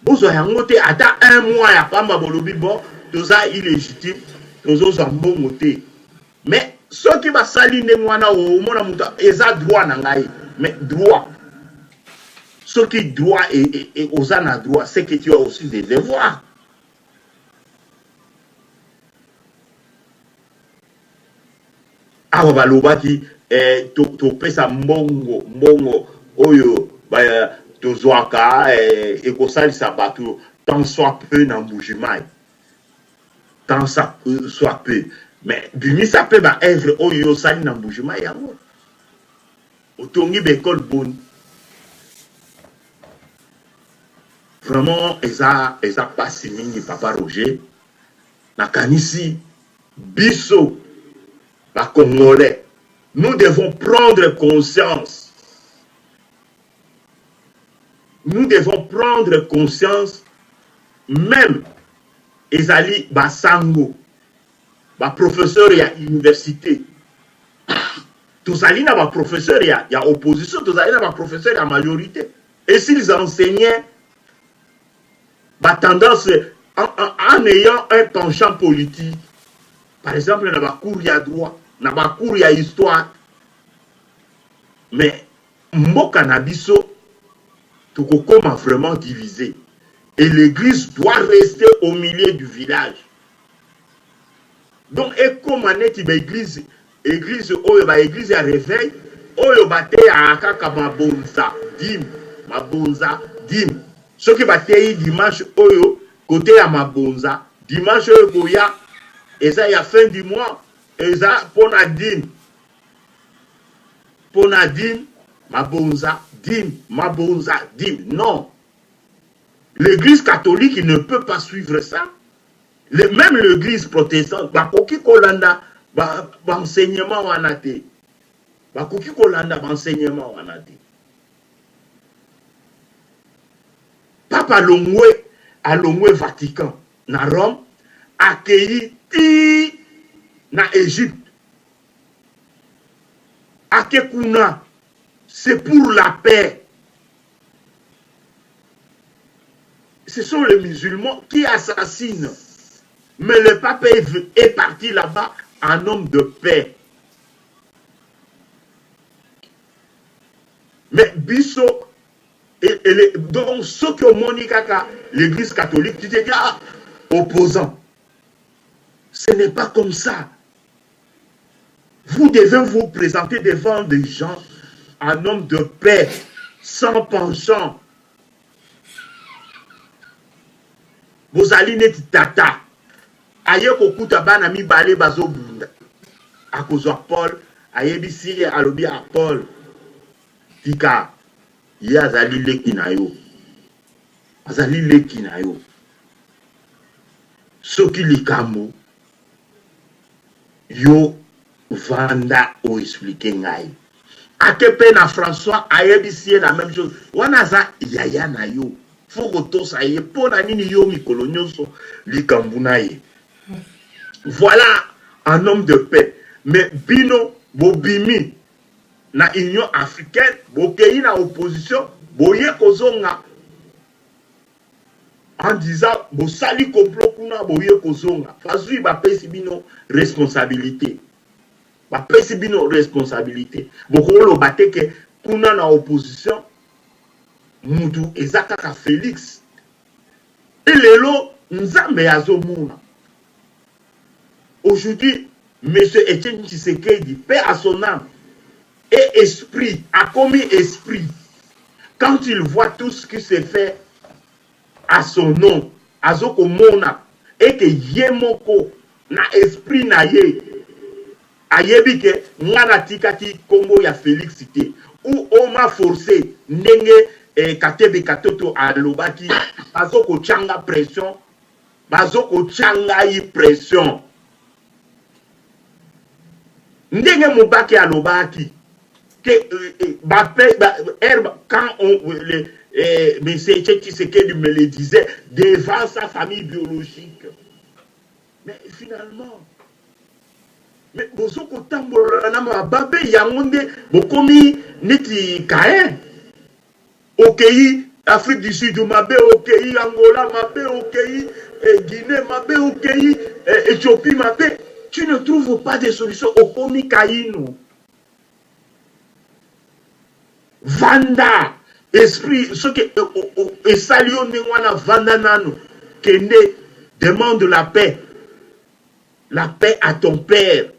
bozwa yango te. Ata un mois ya pamba, bolobi bon, toza illégitime, tozozwa mbongo te. Mais soki basali ndenge wana, omona moto eza droit na ngai. Mais droit, soki droit oza na droit, c'est que tu as aussi des devoirs. Awa balobaki eh, topesa to mbongo, mbongo oyo tozwaka eh, ekosalisa bato tant soit peu na Mbujimayi, tant soit peu. Mais bimisa mpe baœuvre oyo osali na Mbujimayi yango. Otongi baekole boni? Vraiment eza eza pasi mingi, papa Roger. Nakanisi biso bacongolais, nous devons prendre conscience, nous devons prendre conscience. Même ezali basango, baprofesseur ya université, tozali na baprofesseur ya opposition, tozali na baprofesseur ya majorité, et s'ils enseignaient batendance en ayant un penchant politique, par exemple na bacours ya droit, na bacours ya histoire, mais mboka na biso tokokoma vraiment divisé. Et l'église doit rester au milieu du village. Donc ekoma neti baeglise, église oyo, baeglise ya réveil oyo bateyaka kaka mabonza, dîme, mabonza, dîme. Soki bateyi dimanche oyo kote ya mabonza, dimanche oyo koya eza ya fin du mois, eza mpona dîme, mpona dîme, mabonza, dîme, mabonza, dîme. Non, l'église catholique ne peut pas suivre ça. Même l'église protestante bakoki kolanda baenseignement ba wana te, bakoki kolanda baenseignement wana te. Papa alongwe, alongwe Vatican na Rome, akei ti na Égypte, ake kuna, c'est pour la paix. Ce sont les musulmans qui assassinent, mais le pape est parti là-bas en homme de paix. Mais biso donc soki omoni kaka l'église catholique, tu te dis: ah, opposant. Ce n'est pas comme ça. Vous devez vous présenter devant des gens en homme de paix, sans penchant. Bozali neti tata aye kokuta bana mibale bazobunda, akozwa Paul, ayebisi ye, alobi: a Paul, tika ye, azali leki na yo, azali leki na yo. Soki likambo, yo vanda oexpliquer ngai. Ake mpe na François, ayebisi ye la même chose, wana aza yaya na yo. Faut kotosa ye mpo na nini yo mikolo nyonso likambo na ye. Voilà un homme de paix. Mais bino bobimi na Union africaine bokeyi na opposition boye kozonga en disant bosali complot kuna boye kozonga. Bazui bapesi bino responsabilité. Bapesi bino responsabilité. Bokoloba te ke kuna na opposition mutu eza kaka Felix. Et lelo Nzambe azomona. Aujourd'hui, Monsieur Etienne Tshisekedi, paix à son âme, et esprit, akomi esprit. Quand il voit tout ce qui se fait à son nom, azokomona et que ye moko na esprit na ye ayebi ke nga natikaki kombo ya Felix te ou on m'a force ndenge eh, Katebe Katoto alobaki bazokotia nga pression bazokotia ngai pression ndenge Mubake alobaki que euh, euh, ba, ba, er, quand on, le, eh, monsieur Etienne Tshisekedi me le disait devant sa famille biologique mais finalement mais bozo kotambola na mababe yango nde bokomi neti Caïn okeyi Afrique du Sud mabe okeyi Angola mabe okeyi eh, Guinée mabe okeyi eh, Éthiopie mabe tu ne trouves pas de solution okomi Kaino vanda esprit soki esali yo ndenge wana vanda nano kende demande la paix la paix à ton père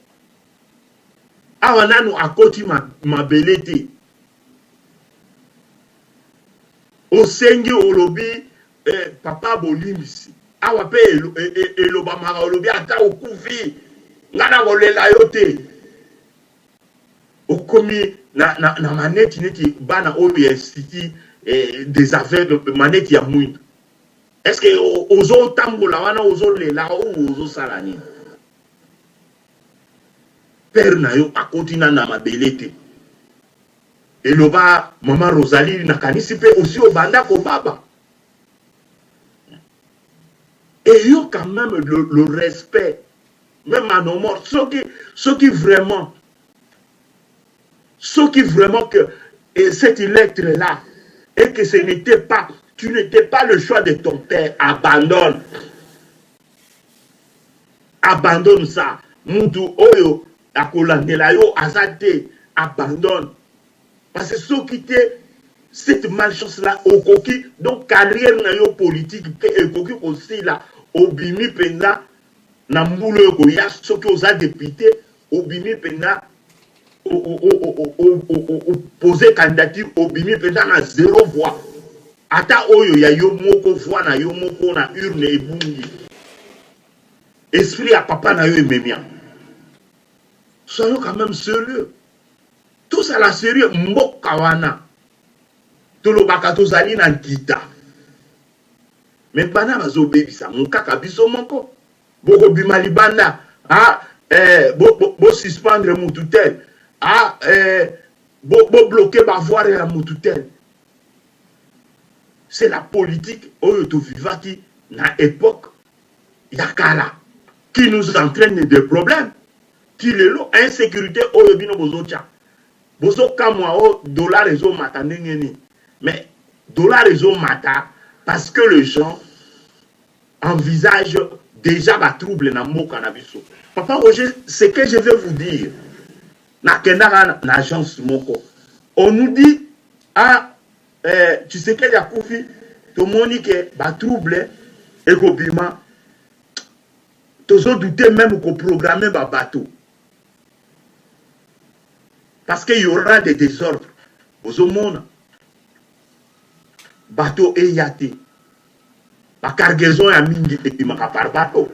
awa nanu akoti mabele te osengi olobi eh, papa bolimbisi awa mpe elobamaka olobi ata okufi nga nakolela yo te okomi na, na, na maneti neti bana oyo ya institut eh, des aveugles maneti ya mwindu est ce que ozotambola wana ozolela ou ozosala nini père na yo akoti na na mabele te eloba mama Rosalie nakanisi mpe osi obanda kobaba eyo quand même le respect même à nos morts soki soki vraiment soki vraiment que et cette lettre là et que ce n'était pas tu n'étais pas le choix de ton père abandonne abandonne ça mutu oyo akolandela yo aza te abandonne parce que soki te cette malchance là okoki donc carrière na yo politique mpe ekoki kosila obimi mpenza na mbula oyo ekoya soki oza député obimi mpenza opose candidature obimi mpenza na zero voix ata oyo ya yo moko voix na yo moko na urne ebungi esprit ya papa na yo ememia soyons quand même sérieux tozala sérieux mboka wana tolobaka tozali na nkita me bana bazobebisa ngo kaka biso moko bokobima libanda ah, eh, bosuspendre bo, bo mutu tel ah, eh, bobloke bo bavoire ya mutu tel c'est la politique oyo tovivaki na époque ya kala qui nous entraîne des problèmes ti lelo insécurité oyo bino bozotya bozokamwa o dollar ezomata ndenge nini mais dollar ezomata parce que les gens envisagent déjà batrouble na mboka na biso. Papa Roger, ce que je vais vous dire, nakendaka na agence moko, on nous dit ah eh, Tshisekedi akufi, tomoni ke batrouble ekobima, tozodute meme koprogramme babato parce que y aura des désordres. Bozomona bato eya te, ba cargaison ya mingi ebimaka par bateau.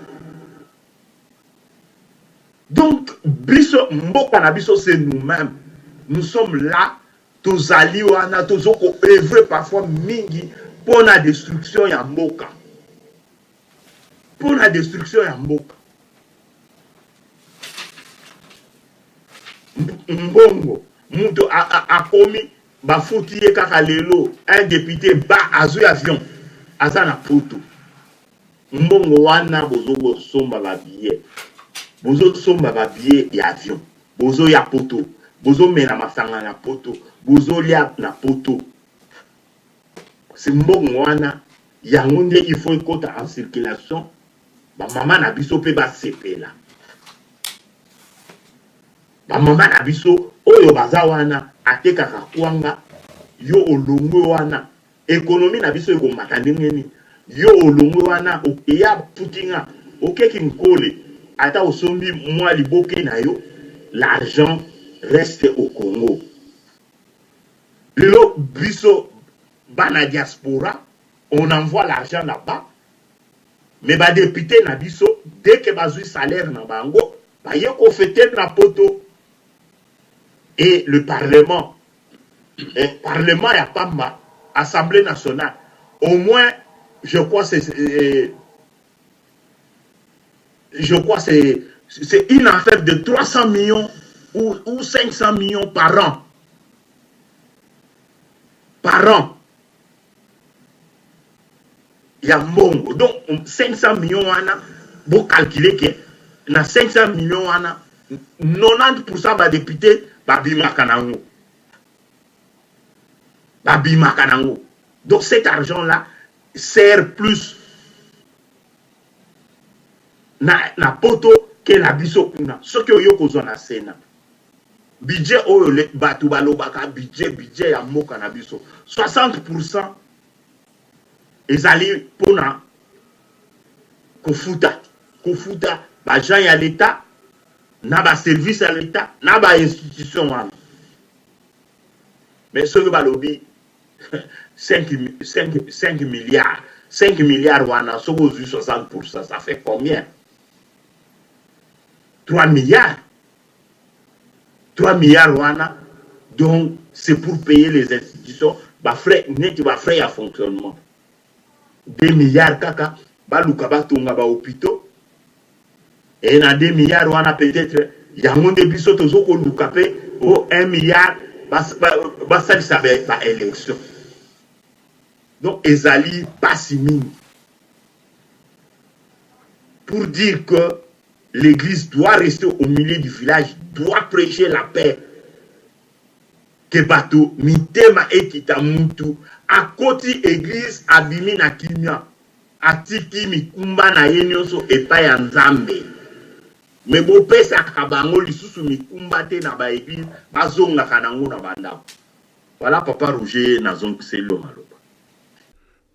Donc biso mboka na biso c'est nous-mêmes, nous sommes là, tozali wana tozo ko œuvrer parfois mingi pona destruction ya mboka, pona destruction ya mboka. Mbongo mutu akomi bafuti ye kaka lelo un député ba azwi avion. aza na poto. Mbongo wana bozo kosomba ba billets, bozo somba ba billets ya avion, bozo ya poto, bozo mela masanga na poto, bozo lia na poto. Si mbongo wana yango nde il faut ekota en circulation, ba mama na biso pe basepela. Ba mama na biso oyo baza wana atekaka kwanga, yo olongwe wana Economie na biso ekomata ndenge nini? Yo olongwe wana okeya putinga oke kinkole ata osombi mwa liboke na yo l'argent reste au Congo. Lelo biso bana diaspora on envoie l'argent là-bas mais ba deputes na biso dès que bazui salaire na bango baye ko feter na poto et le parlement eh, parlement ya pamba assemblée nationale au moins je crois c'est eh, je crois c'est c'est une affaire de 300 millions ou, ou 500 millions par an par an ya mbongo donc 500 millions wana bo calculer que na 500 millions wana 90% ba députés babimaka nango babimaka nango donc cet argent là sert plus na, na poto ke na biso kuna soki oyo kozwa na sénat budget oyo bato balobaka budget budget ya mboka na biso 60% ezali mpona kofuta kofuta baagent ya l'etat na baservice ya l'etat na bainstitution wana mais soki balobi 5, 5, 5 milliards 5 milliards wana soki ozwi 60 pourcent ça fait combien 3 milliards 3 milliards wana donc c'est pour payer les institutions ba frais neti ba frais ya fonctionnement 2 milliards kaka baluka batonga ba hôpitaux et na 2 milliards wana peut-être yango nde biso tozo koluka pe o 1 milliard basalisa ba, ba élection donc ezali pasi mingi pour dire que L'eglise doit rester au milieu du village, doit precher la paix. Que bato mitema ekita mutu akoti eglise abimi na kimia atiki mikumba na ye nionso epai ya Nzambe. Mais bopesaka bango lisusu mikumba te na ba eglise bazongaka nango na ba ndako. Voilà papa Roger nazongiseli yo maloba.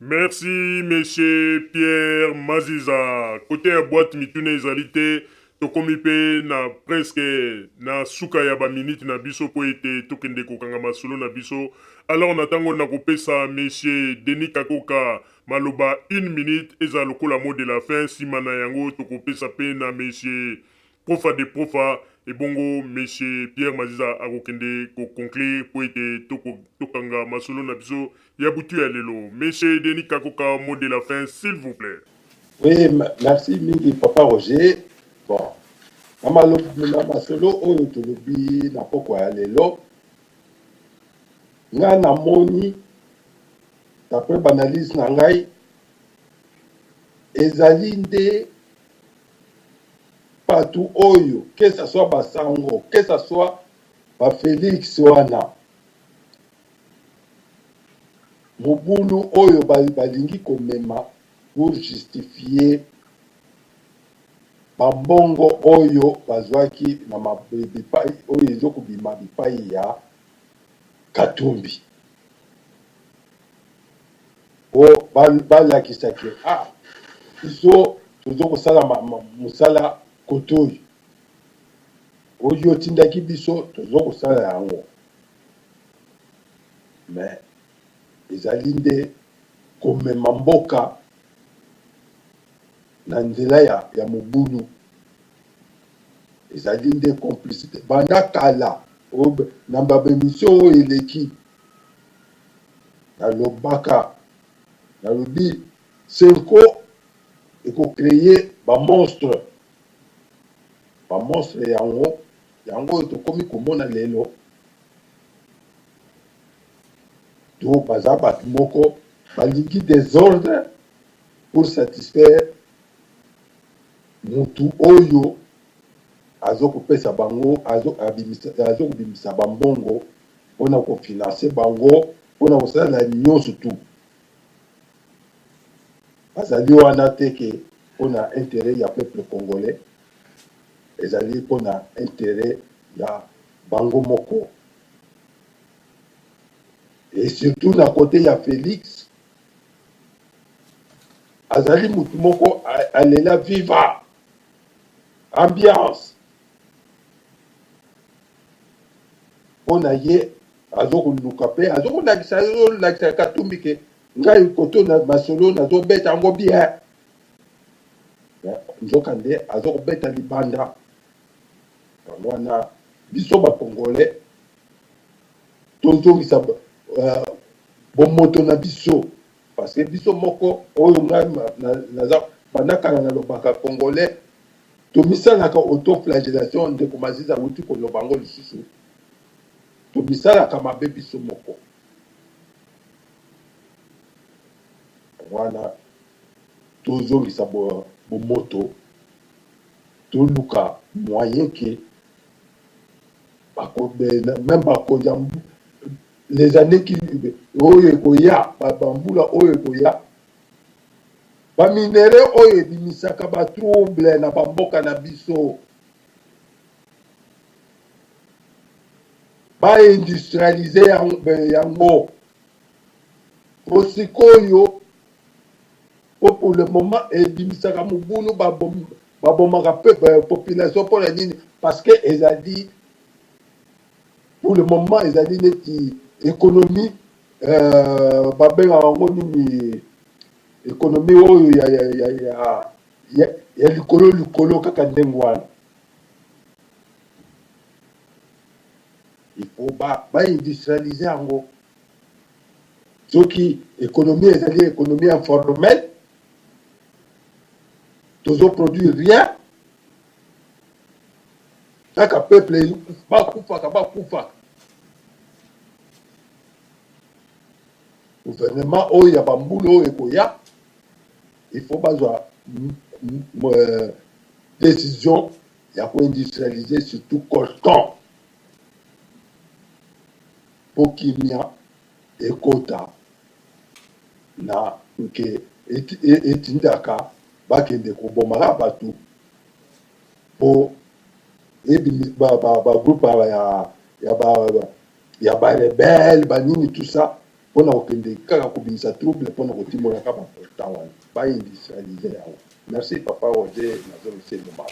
Merci monsieur Pierre Maziza. Cote ya boîte mituna ezali te, tokomi pe na presque na suka ya ba minutes na biso po ete tokende kokanga masolo na biso. Alors na tango nakopesa monsieur Denis Kakoka maloba une minute ezala lokola mot de la fin, sima na yango tokopesa pe na monsieur Profa de profa ebongo monsieur Pierre Maziza akokende ko conclure po ete tokanga masolo na biso ya butu ya lelo. Monsieur Denis Kakoka mot de la fin s'il vous plait. Oui, merci mingi papa Roger. Bon, na na masolo oyo tolobi na pokwa ya lelo, nga namoni d'après banalyse na ngai ezali nde Batu oyo que ça soit ba sango que ça soit ba Felix wana mobulu oyo balingi komema pour justifier ba mbongo oyo bazwaki na bipai oyo ezo kobima bipai ya Katumbi po balakisa ke ah biso tozo kosala mosala kote oyo oyo otindaki biso tozo kosala yango mais ezali nde komema mboka na nzela ya, ya mobulu ezali nde complicité banda kala na ba emission oyo eleki nalobaka nalobi Cenco eko creer ba monstres ba monstres yango yango oyo tokomi komona lelo to baza bato moko. Balingi desordre pour satisfaire mutu oyo azo kopesa bango azo kobimisa ba mbongo pona ko financer bango pona kosala nionso tout. Bazali wana te ke pona interet ya peuple congolais, ezali pona interet ya bango moko. Et surtout na cote ya Felix azali mutu moko alela viva ambiance mpo na ye azokoluka mpe azokolakisa azolakisa Katumbi ke ngai koto na masolo nazobeta yango bien, nzoka nde azokobeta libanda. Yango wana biso ba congolais tozongisa bomoto na biso, parce que biso moko oyo ngai naza banda kala nalobaka congolais tomisalaka autoflagellation. Ndeko Maziza awuti koloba yango lisusu, tomisalaka mabe biso moko. Wana tozongisa bomoto, toluka moyen ke meme bakonzi ya les années qui oyo ekoya, bambula oyo ekoya, ba minerais oyo ebimisaka ba trouble na bamboka na biso ba industrialiser yango po sikoyo, po pour le moment ebimisaka mobulu, babomaka pe population. Mpona nini? Parce que ezali pour le moment ezali neti économie babengaka yango nini, économie oyo ya likolo likolo kaka ndenge wana. Il faut baindustrialiser yango. Soki économie ezali économie informelle, tozoproduire rien, kaka peuple bakufaka bakufaka. Gouvernement oyo ya bambula oyo ekoya, il faut bazwa décision ya koindustrialiser surtout coltan mpo kimia ekota na nke etindaka bakende kobomaka bato mpo bagroupe ya barebelles banini, tout ça mpona kokende kaka kobimisa trouble, mpona kotimolaka bacoltan wana, baindustrialiser yango. Merci papa Roger, nazongisi elomao.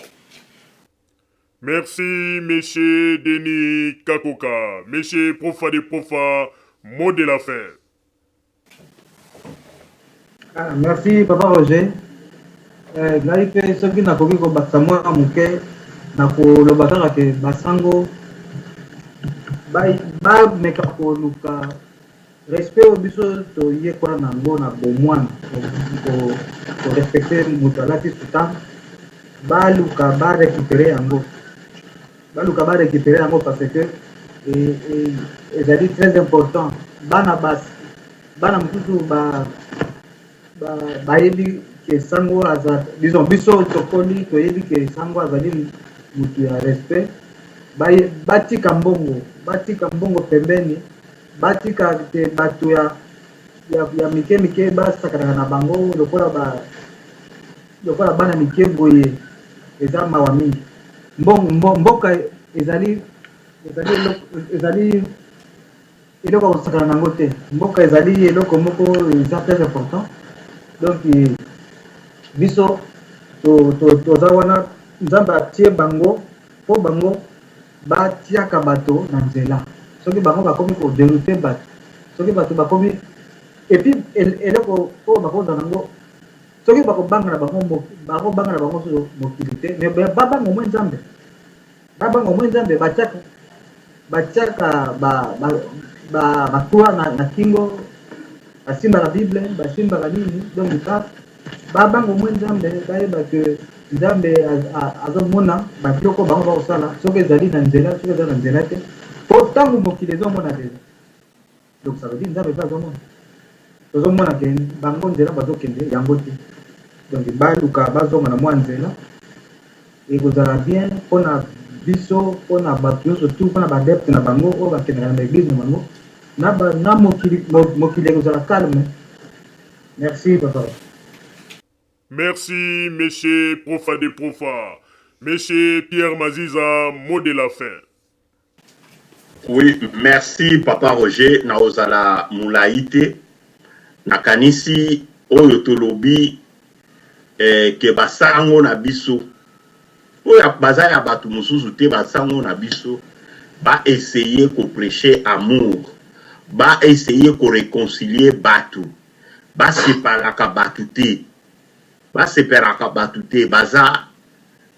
Merci, monsieur Denis Kakoka. Monsieur Profa de Profa, mot de la fin. Ah, merci papa Roger. Ngai mpe soki nakoki kobakisa mwa moke na koloba kaka ke basango bameka koluka respect oyo biso toyekola na yango na bomwana, korespecter moto alati soutane. Baluka barécupérer yango, baluka barécupérer yango, parce que ezali très important. Bana basi, bana mosusu bayebi ke sango aza, disons biso tokoli toyebi ke sango azali motu ya respect. Batika mbongo, batika mbongo pembeni, batika te bato ya mike mike basakanaka na bango lokola bana mike boye. Eza mawa mingi. Mboka ezali eloko ya kosakana nango te. Mboka ezali eloko moko eza très important. Donc biso toza wana, Nzambe atie bango mpo bango batiaka bato na nzela. Soki bango bakomi kodérouter bato, soki bato bakomi, et puis eloko oyo bakozala nango, soki bakobanga na bango, bakobanga na bango susu mokili te, mais babanga omwe Nzambe, babanga omwe Nzambe. Batiaka bacroix na kingo, basimbaka Bible, basimbaka nini. Donc babanga omwe Nzambe, bayeba ke Nzambe azomona babiloko bango bakosala, soki ezali na nzela, soki eza na nzela te, po ntango mokili ezomona deja, donc ça veut dire Nzambe mpe azomona. Tozomona ke bango nzela bazokende yango te. Donc baluka bazonga na mwa nzela ekozala bien pona biso pona bato nyonso tout pona ba adepte na bango oyo bakendaka na ba eglise na bango na, ba, na mokili, mokili ekozala calme. Merci papa. Merci monsieur Profa de Profa. Monsieur Pierre Maziza, mot de la fin. Oui, merci papa Roger, na ozala mulayi te. Nakanisi oyo tolobi eh, ke basango na biso oyo baza ya bato mosusu te, basango na biso ba essayer ko prêcher amour, ba essayer ko reconcilier bato, ba separaka bato te, ba separaka bato te, baza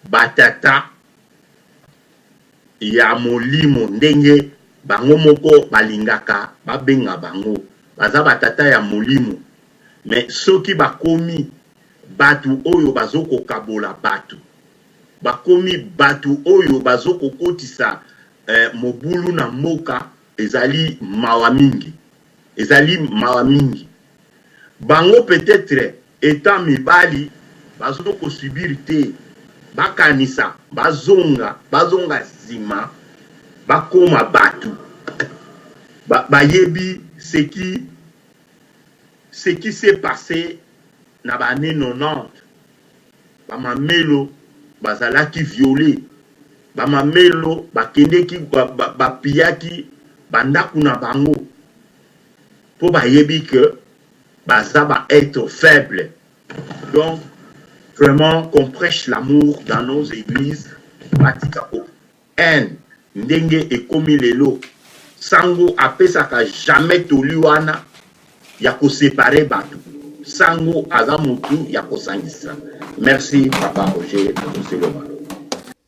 batata ya molimo ndenge bango moko balingaka babenga bango baza ba tata ya molimo mais soki bakomi batu oyo bazo kokabola batu bakomi batu oyo bazo kokotisa eh, mobulu na mboka ezali mawa mingi ezali mawa mingi bango peut-etre etant mibali bazo ko subir te bakanisa bazonga bazonga sima bakoma batu ba bayebi ce qui ce qui s'est passe na ba annee 90 ba mamelo bazalaki viole ba mamelo bakendeki ba, ba, ba pillaki ba ndaku na bango po bayebi que baza ba etre faible donc vraiment qu'on prêche l'amour dans nos eglises batika ko haine ndenge ekomi lelo sango apesaka jamais toli wana ya ko separer batu sango aza mutu ya kosangisa merci papa Roger nakoseli yo maloba.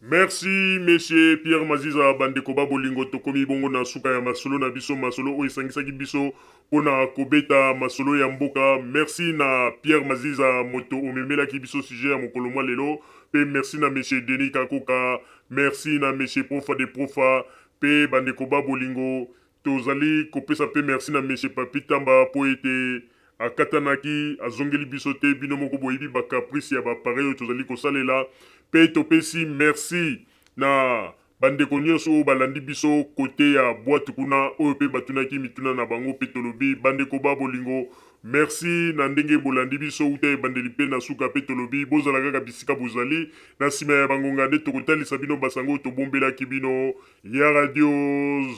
Merci monsieur Pierre Maziza bandeko ba bolingo tokomi bongo na suka ya masolo na biso masolo oyo esangisaki biso pona kobeta masolo ya mboka merci na Pierre Maziza moto omemelaki biso sujet ya mokolo mwa lelo pe merci na monsieur Denis Kakoka merci na monsieur Profa de Profa pe bandeko ba bolingo tozali kopesa pe merci na monsieur Papy Tamba po ete akatanaki azongeli biso te bino moko boyebi ba caprice ya ba appareil oyo tozali kosalela pe topesi merci na Ba ndeko nionso oyo balandi biso cote ya boite kuna oyo pe batunaki mituna na bango pe tolobi ba ndeko ba bolingo merci na ndenge bolandi biso wuta ebandeli pe na suka pe tolobi bozala kaka bisika bozali na sima ya ba ngonga nde tokotalisa bino ba sango oyo tobombelaki bino ya radio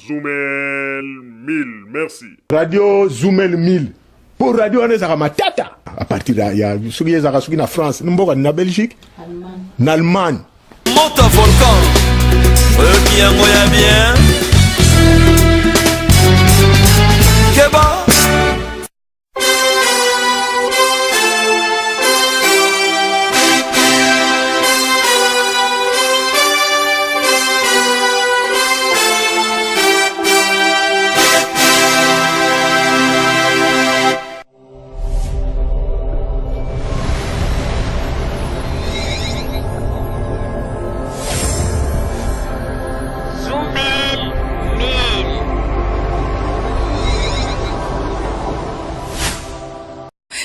Zumel 1000 merci. Radio Zumel 1000 po radio wana ezalaka matata à partir ya soki ezalaka soki na France mboka na Belgique na Allemagne Moto volcan oyoki yango ya bien keba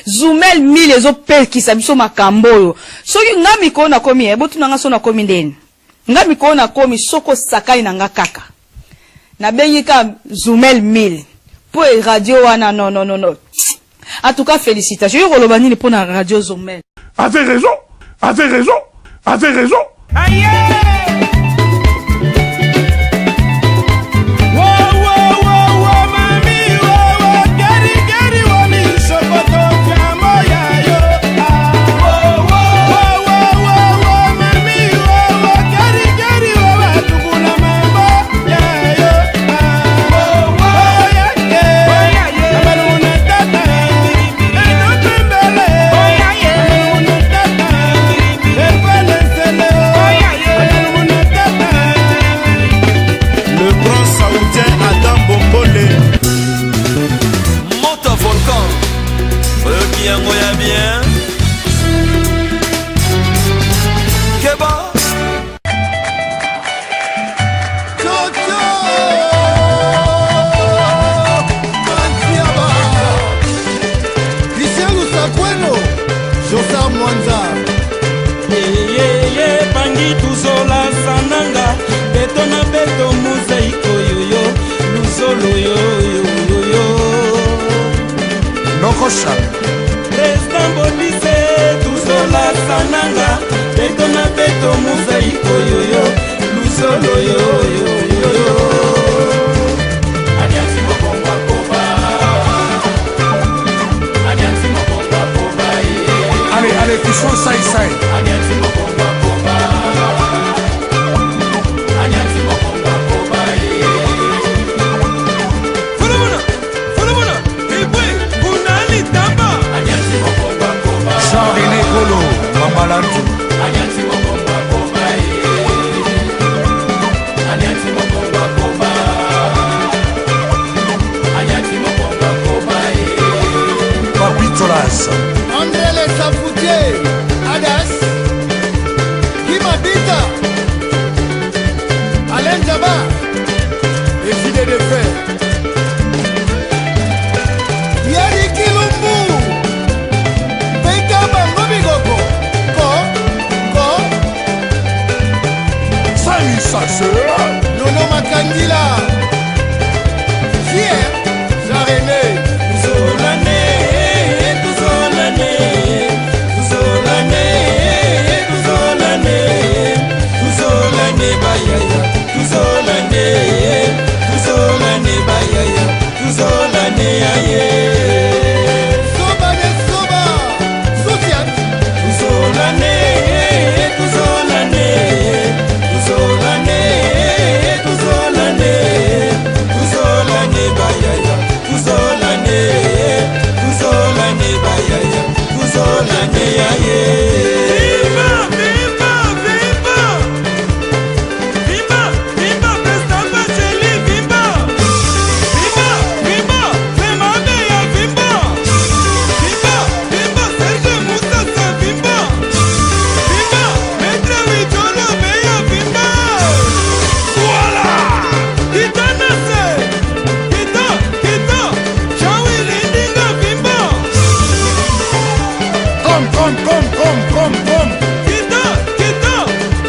Zumel 1000 ezopekisa biso makambo oyo soki nga mikolo nakomi eh, botuna nga so nakomi ndeni nga mikolo nakomi soki osakani na nga kaka nabengi ka Zumel 1000 po e radio wana non non non non en tout cas félicitations yo koloba nini pona radio Zumel Avait raison, avait raison, avait raison. Aïe! Jacki tuzola sananga beto na beto mozaiko yoyo luzolo yoyoyoyo Nokosha President Bodise tuzola sananga beto na beto mozaiko yoyo luzolo yoyoyoyo Allez, allez, Fiston Sai Sai. Jean-René Kolo, Mamalantu. Papi Tolas. André Le Safoutier, Adas, Guy Mabita, Alain Djaba, et Fidé de Fer. Yeri Kilumbu, Peka Bango Bigoko, Ko, Ko, Salut, chasseur. Nono Makandila, Fier, Jean-René, Tuzolane, tuzolane, tuzolane, tuzolane, tuzolane bayaya, tuzolane, tuzolane bayaya, tuzolane aye. Soba de Soba, Soutiat, Tuzolane, tuzolane, tuzolane, tuzolane, tuzolane bayaya, tuzolane, tuzolane bayaya, tuzolane aye. Viva, viva, viva! Viva, viva, President Bacheli, viva! Viva, viva, Semabeya, viva! Viva, viva, Serge Moussassa, viva! Viva, Maître Wijolo, Beya, viva! Voilà! Kita Nase! Kita, kita! Jean-Willy Ndinga, viva! Comme, comme, comme, comme, comme, comme. Kita, kita!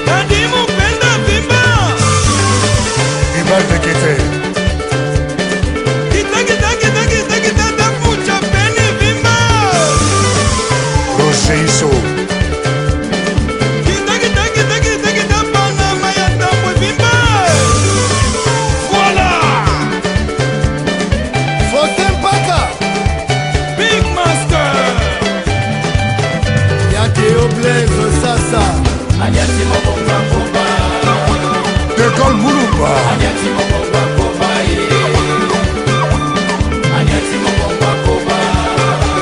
Dadi Mupenda, viva! Ibal de Kete. Kita, kita, kita, kita, kita, Dafucha, Beni, viva! Roger Isso. Kita, kita, kita, kita, kita, Panama ya Tambwe, viva! Voilà! Faustin Paka, Big Master! Yakeo Blaise Sasa, De Gaulle Moulumba.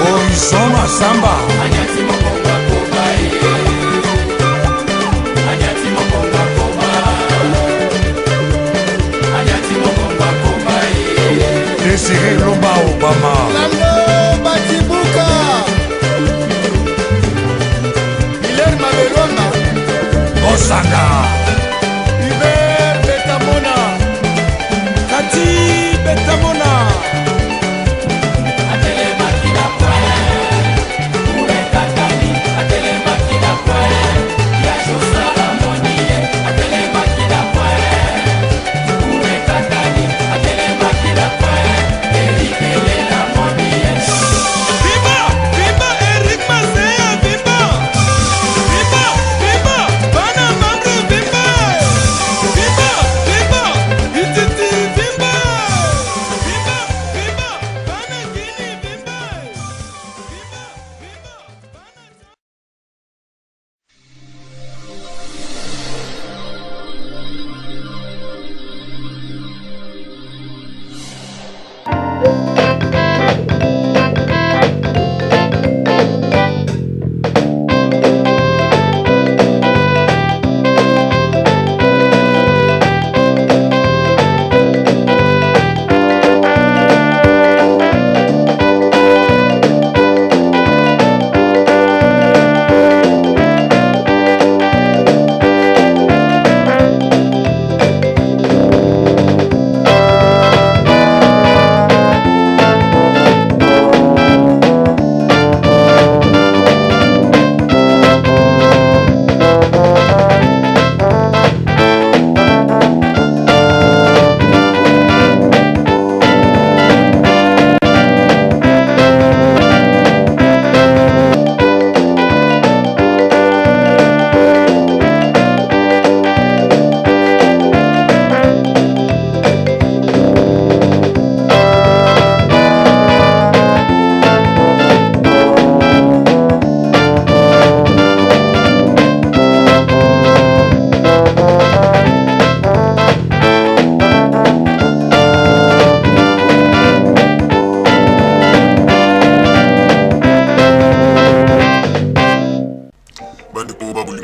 Horizon Massamba. Désiré Lomba Obama. Lando Batibuka, Hilaire Mabelwanga, Osanga. Hubert Betamona, Kati Betamona. Viva! Viva Eric Masea, viva! Viva! Viva! Bana Mambre, viva!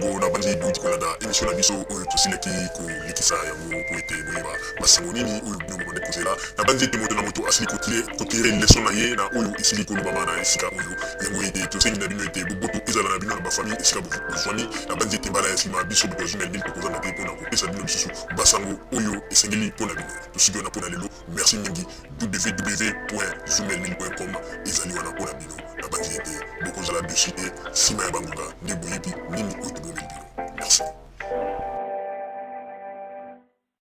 bolingo, nabanzi bouti kolanda emission na biso oyo tosilaki kolekisa yango mpo ete boyeba basango nini oyo bino bobandaki kozela. Nabanzi ete moto na moto asili kotire leson na ye na oyo esili kolobama na esika oyo. Yango ete tosengi na bino ete boboto ezala na bino na bafamille esika bozwami. Nabanzi ete mbala ya nsima biso bato ya Zumel 1000 tokozanga te mpo na kopesa bino lisusu basango oyo esengeli mpo na bino. Tosuki wana mpo na lelo. Merci mingi. www.zumel1000.com ezali wana mpo na bino. Nabanzi ete bokozala dessus te nsima ya bangonga nde boyebi nini oyo tobomeli bino. Merci.